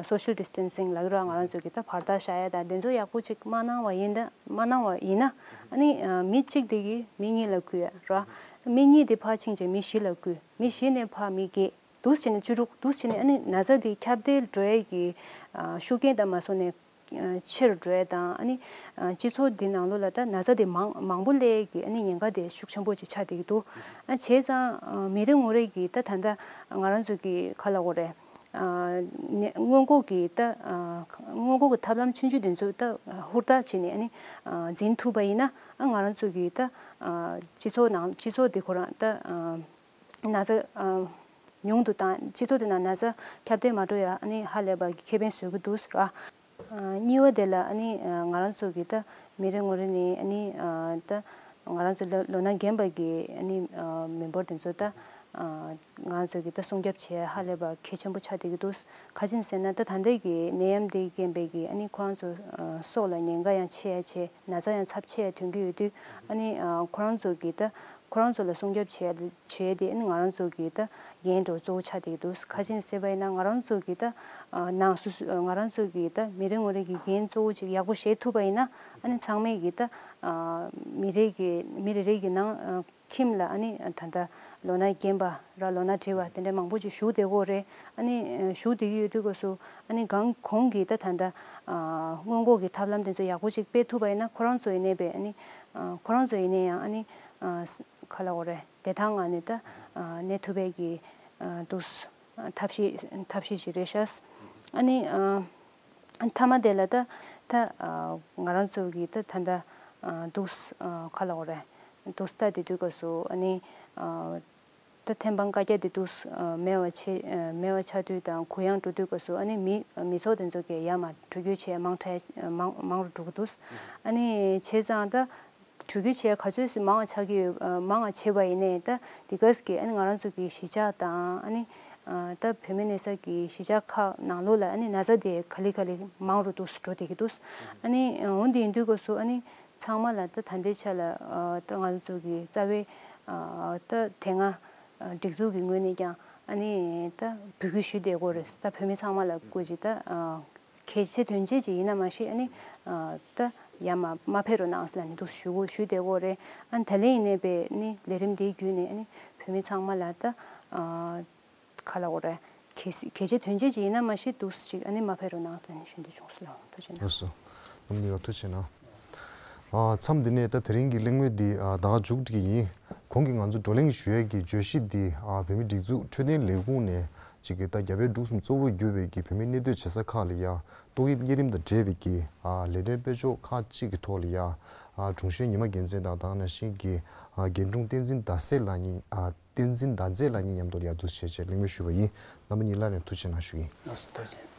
སོ་ཤལ་ཌི་སི་ཊེན་སིང་ལབ་ཀྱི་རེད་བ། ང་རང་ཚོ་གི་ད་བར་ཐག་བཞག་ཡ་དང་དེ་ཚོ་ཡག་པོ་ཅིག་མ་གནང་བ་ཡིན་ད་མ་གནང་བ་ཡིན་ན་ཨ་ནི་མི་གཅིག་དེ་གིས་མི་གཉིས་ལ་འགོས་ཡ་རེད་བ། མི་གཉིས་དེ་ཕར་ཕྱིན་བྱས་མི་བཞི་ལ་འགོས། མི་བཞི་ནས་ཕར་མི་བརྒྱད། འདུག་བྱས་ནས་བཅུ་དྲུག་འདུག་བྱས་ནས་ཨ་ནི་ན་ཚ་དེ་ཁྱབ་གདལ་འགྲོ་ཡ་གི་ཤུགས་རྐྱེན་དང་མ་སོང་ནས་ཆེ་རུ་འགྲོ་ཡ་དང་། ཨ་ནི་སྤྱི་ཚོགས་འདི་ནང་ལོགས་ལ་ད་ན་ཚ་དེ་མང་མང་པོ་སླེབས་ཡ་གི་ཨ་ནི་ཉེན་ཁ་དེ་ཤུགས་ཆེན་པོ་ཅིག་ཆགས་བསྡད་ཀྱི་འདུག་ཨ་བྱས་ཙང་མི་རེ་ངོ་རེ་གིས་ད་ད་ལྟ་ང་རང་ཚོ་གི་ག་ལབ་དགོས་རེད། ཨ་ནས་སྔོན་འགོག་གི་ད་ཨ་སྔོན་འགོག་གི་ཐབས་ལམ་ཆུང་ཆུང་དེ་ཚོ་ད་ཧུར་ཐག་བྱས་ནས་ཨ་ནི་ཨ་འཛིན་ཐུབ་པ་ཡིན་ན་ཨ་ང་རང་ཚོ་གི་ད་ཨ་སྤྱི་ཚོགས་ནང་སྤྱི་ཚོགས་དེ་ཁོ་རང་ད་ཨ་ན་ཚ་ཨ་ཉུང་དུ་བཏང་། སྤྱི་ཚོགས་དེ་ནང་ན་ཚ་ཁྱབ་གདལ་མ་འགྲོ་ཡ་ཨ་ནི་ཧ་ལས་པ་གི་ཁེ་ཕན་བཟོ་གི་འདུག་ཟེར་བ། ཨ་གཉིས་པ་དེ་ལ་ཨ་ནི་ཨ་ང་རང་ཚོ་གི་ད་མི་རེ་ངོ་རེ་ནས་ཨ་ནི་ཨ་ད་ང་རང་ཚོ་ལོ་ལོ་ན་རྒན་པ་གི་ཨ་ནི་ཨ་མི་འབོར་དེ་ཚོ་ད་ཨ་ང་རང་ཚོ་གི་ད་སྲུང་སྐྱོབ་བྱེད་ཧ་ལས་པ་གལ་ཆེན་པོ་ཆགས་བསྡད་ཀྱི་འདུག་ག་ཅི་ཡིན་ཟེར་ན་ད་ད་ལྟའི་གི་ནད་ཡམས་དེ་རྐྱེན་པས་གི་ཨ་ནི་ཁོ་རང་ཚོ་ཨ་སྲོག་ལ་ཉེན་ཁ་ཡང་ཆེ་ཡ་ཆེ། ན་ཚ་ཡང་ཚབས་ཆེ་ཡ་ཐོན་གྱི་ཡོད་དུས་ཨ་ནི་ཨ་ཁོ་རང་ཚོ་གི་ད་ཁོ་རང་ཚོ་ལ་སྲུང་སྐྱོབ་བྱེད་བྱེད་དེ་ཨ་ནི་ང་རང་ཚོ་གི་ད་འགན་འགྲོ་གཙོ་བོ་ཆགས་བསྡད་ཀྱི་འདུག་ག་ཅི་ཡིན་ཟེར་བ་ཡིན་ན་ང་རང་ཚོ་གི་ད་ཨ་ནང་སོ་སོ་ང་རང་ཚོ་གི་ད་མི་རེ་ངོ་རེ་གི་འགན་གཙོ་བོ་ཅིག་ཡག་པོ་བཞེས་ཐུབ་པ་ཡིན་ན་ཨ་ནི་ཚང་མས་གི་ད་ཨ་མི་རེ་གི་མི་རེ་རེ་གི་ནང་ཨ་ཁྱིམ་ལ་ཨ་ནི་ད་ལྟ་ལོ་ན་རྒན་པ་ར་ལོ་ན་བགྲེས་པ་དེ་འདྲ་མང་པོ་ཅིག་བཞུགས་བསྡད་ཀྱི་ཡོད་རེད། ཨ་ནི་ཨ་བཞུགས་བསྡད་ཀྱི་ཡོད་དུས་སྐབས་སུ་ཨ་ནི་གང་གོང་གི་ད་ད་ལྟ་ཨ་སྔོན་འགོག་གི་ཐབས་ལམ་དེ་ཚོ་ཡག་པོ་ཅིག་སྤེལ་ཐུབ་པ་ཡིན་ན་ཁོ་རང་ཚོ་ཡིན་ནའི་བས་ཨ་ནི་ཨ་ཁོ་རང་ཚོ་ཡིན་ནའི་ཡང་ཨ་ནི་ཨ་ག་ལབ་དགོས་རེད། བདེ་ཐང་ངང་ནས་ད་ཨ་གནས་ཐུབ་པའི་གི་ཨ་འདུག་ཐབས་ཤེས་ཐབས་ཤེས་ཤིག་རེད་ཤག་ཨ་ནི་ཨ་མཐའ་མ་དེ་ལ་ད་ད་ཨ་ང་རང་ཚོ་གི་ད་ད་ལྟ་ཨ་འདུག་ཨ་ག་ལབ་དགོས་རེད། འདུག་ལྟ་དེ་དུས་སྐབས་སུ་ཨ་ནི་ཨ་ད་ཐེམ་སྤང་བཀའ་རྒྱ་དེ་འདུག་ཨ་མེད་པ་ཆེ་ཨ་མེད་པ་ཆགས་དུས་དང་གུ་ཡངས་འགྲོ་དུས་སྐབས་སུ་ཨ་ནི་མི་མི་ཚོགས་དེ་ཚོ་གི་ཡར་མར་འགྲོ་སྐྱོད་བྱས་མང་དྲགས་མང་མང་རུ་འགྲོ་གི་འདུག་ཨ་ནི་བྱས་ཙང་ད་འགྲོ་སྐྱོད་བྱས་ག་ཚོད་ཙམ་མང་བ་ཆགས་ཀྱི་ཡོད་ཨ་མང་བ་བྱས་པ་ཡིན་ནའི་ད་འདི་ག་ཙམ་གྱི་ཨ་ནི་ང་རང་ཚོ་གི་གཞིས་ཆགས་དང་ཨ་ནི་ ཨ་ད་བོད་མི་གནས་ས་གི་གཞིས་ཆགས་ཁག་ནང་ལོགས་ལ་ཨ་ནི་ན་ཚ་དེ་ག་ལེ་ག་ལེ་མང་རུ་འདུག་སེ་འགྲོ་བསྡད་ཀྱི་འདུག་ཨ་ནི་འོན་ཏེ་ཡིན་དུས་སྐབས་སུ་ཨ་ནི་ཚང་མ་ལ་ད་ད་ལྟའི་ཆ་ལ་ཨ་ད་ང་ཚོ་གི་རྩ་བའི་ཨ་ད་དེ་སྔ་ཨ་སྒྲིག་འཛུགས་ཀྱི་ངོས་ནས་ཀྱང་ཨ་ནི་ད་འབོད་སྐུལ་ཞུས་བསྡད་ཀྱི་ཡོད་རེད། ད་བོད་མི་ཚང་མ་ལ་སྐུ་མཁྱེན་ད་ཨ་གལ་ཆེ་དོན་ཆེ་ཅིག་ཡིན་ན་མ་ཤེས་ཨ་ནི་ཨ་ད་ཡར་མར་མ་ཕེབས་རོགས་གནང་ཟེར་ལབ་ནས་འདུག་ཞུ་དགོས་ཞུས་བསྡད་ཀྱི་ཡོད་རེད། ཨ་ནི་ད་ལན་ཡིན་ནའི་པས་ནི་ལས་རིམ་འདིའི་བརྒྱུད་ནས་ཨ་ནི་བོད་མི་ཚང་མ་ལ་ད་ཨ་ག་ལབ་དགོས་རེད། གལ་སྲིད་གལ་ཆེ་དོན་ཆེ་ཅིག་ཡིན་ན་མ་ཤེས་འདུག་ཅིག་ཨ་ནི་མ་ཕེབས་རོགས་གནང་ཟེར་ནས་ཞུ་འདོད་བྱུང་སོང་། ལགས་འོང་། ཐུགས་རྗེ་གནང་། ལགས་སོ། རྣམ་གཉིས་ལ་ཐུགས་རྗེ་གནང་། ཨ་མཚམས་འདི་ནས་ད་དེ་རིང་གི་གླེང་མོལ་འདི་ཨ་ད་ག་མཇུག་སྒྲིལ་གྱི་ཡིན། གོང་གི་ང་ཚོ་བགྲོ་གླེང་ཞུ་ཡས་ཀྱི་བརྗོད་གཞི་འདི་ཨ་བོད་མིའི་སྒྲིག་འཛུགས་འཕྲོད་བསྟེན་ལས་ཁུངས་ནས་ཅིག་གི་ད་རྒྱ་བལ་འབྲུག་གསུམ་གཙོ་བོར་གྱུར་པའི་གི་བོད་མི་གནས་སྡོད་བྱེད་ས་ཁག་ལ་ཡ་ཏོག་དབྱིབས་གཉན་རིམས་དང་འབྲེལ་བའི་གི་ཨ་ལས་དོན་སྤེལ་ཕྱོགས་ཁག་ཅིག་གི་ཐོག་ལ་ཡ་ཨ་དྲུང་ཆེ་ཉི་མ་རྒྱལ་མཚན་དང་དེ་ནང་བཞིན་གྱི་ཨ་རྒན་དྲུང་བསྟན་འཛིན་ཟླ་སྲས་ལགས་གཉིས་ཨ་བསྟན་འཛིན་ཟླ་མཛད་ལགས་གཉིས་མཉམ་དུ་ཡར་འདུག་སེ་བྱས་བྱས་གླེང་མོལ་ཞུས་པ་ཡིན། རྣམ་པ་གཉིས་སླར་ཡང་ཐུགས་རྗེ་གནང་ཞུ་གི་ཡིན། ལགས་སོ། ཐུགས་རྗེ་ཆེ།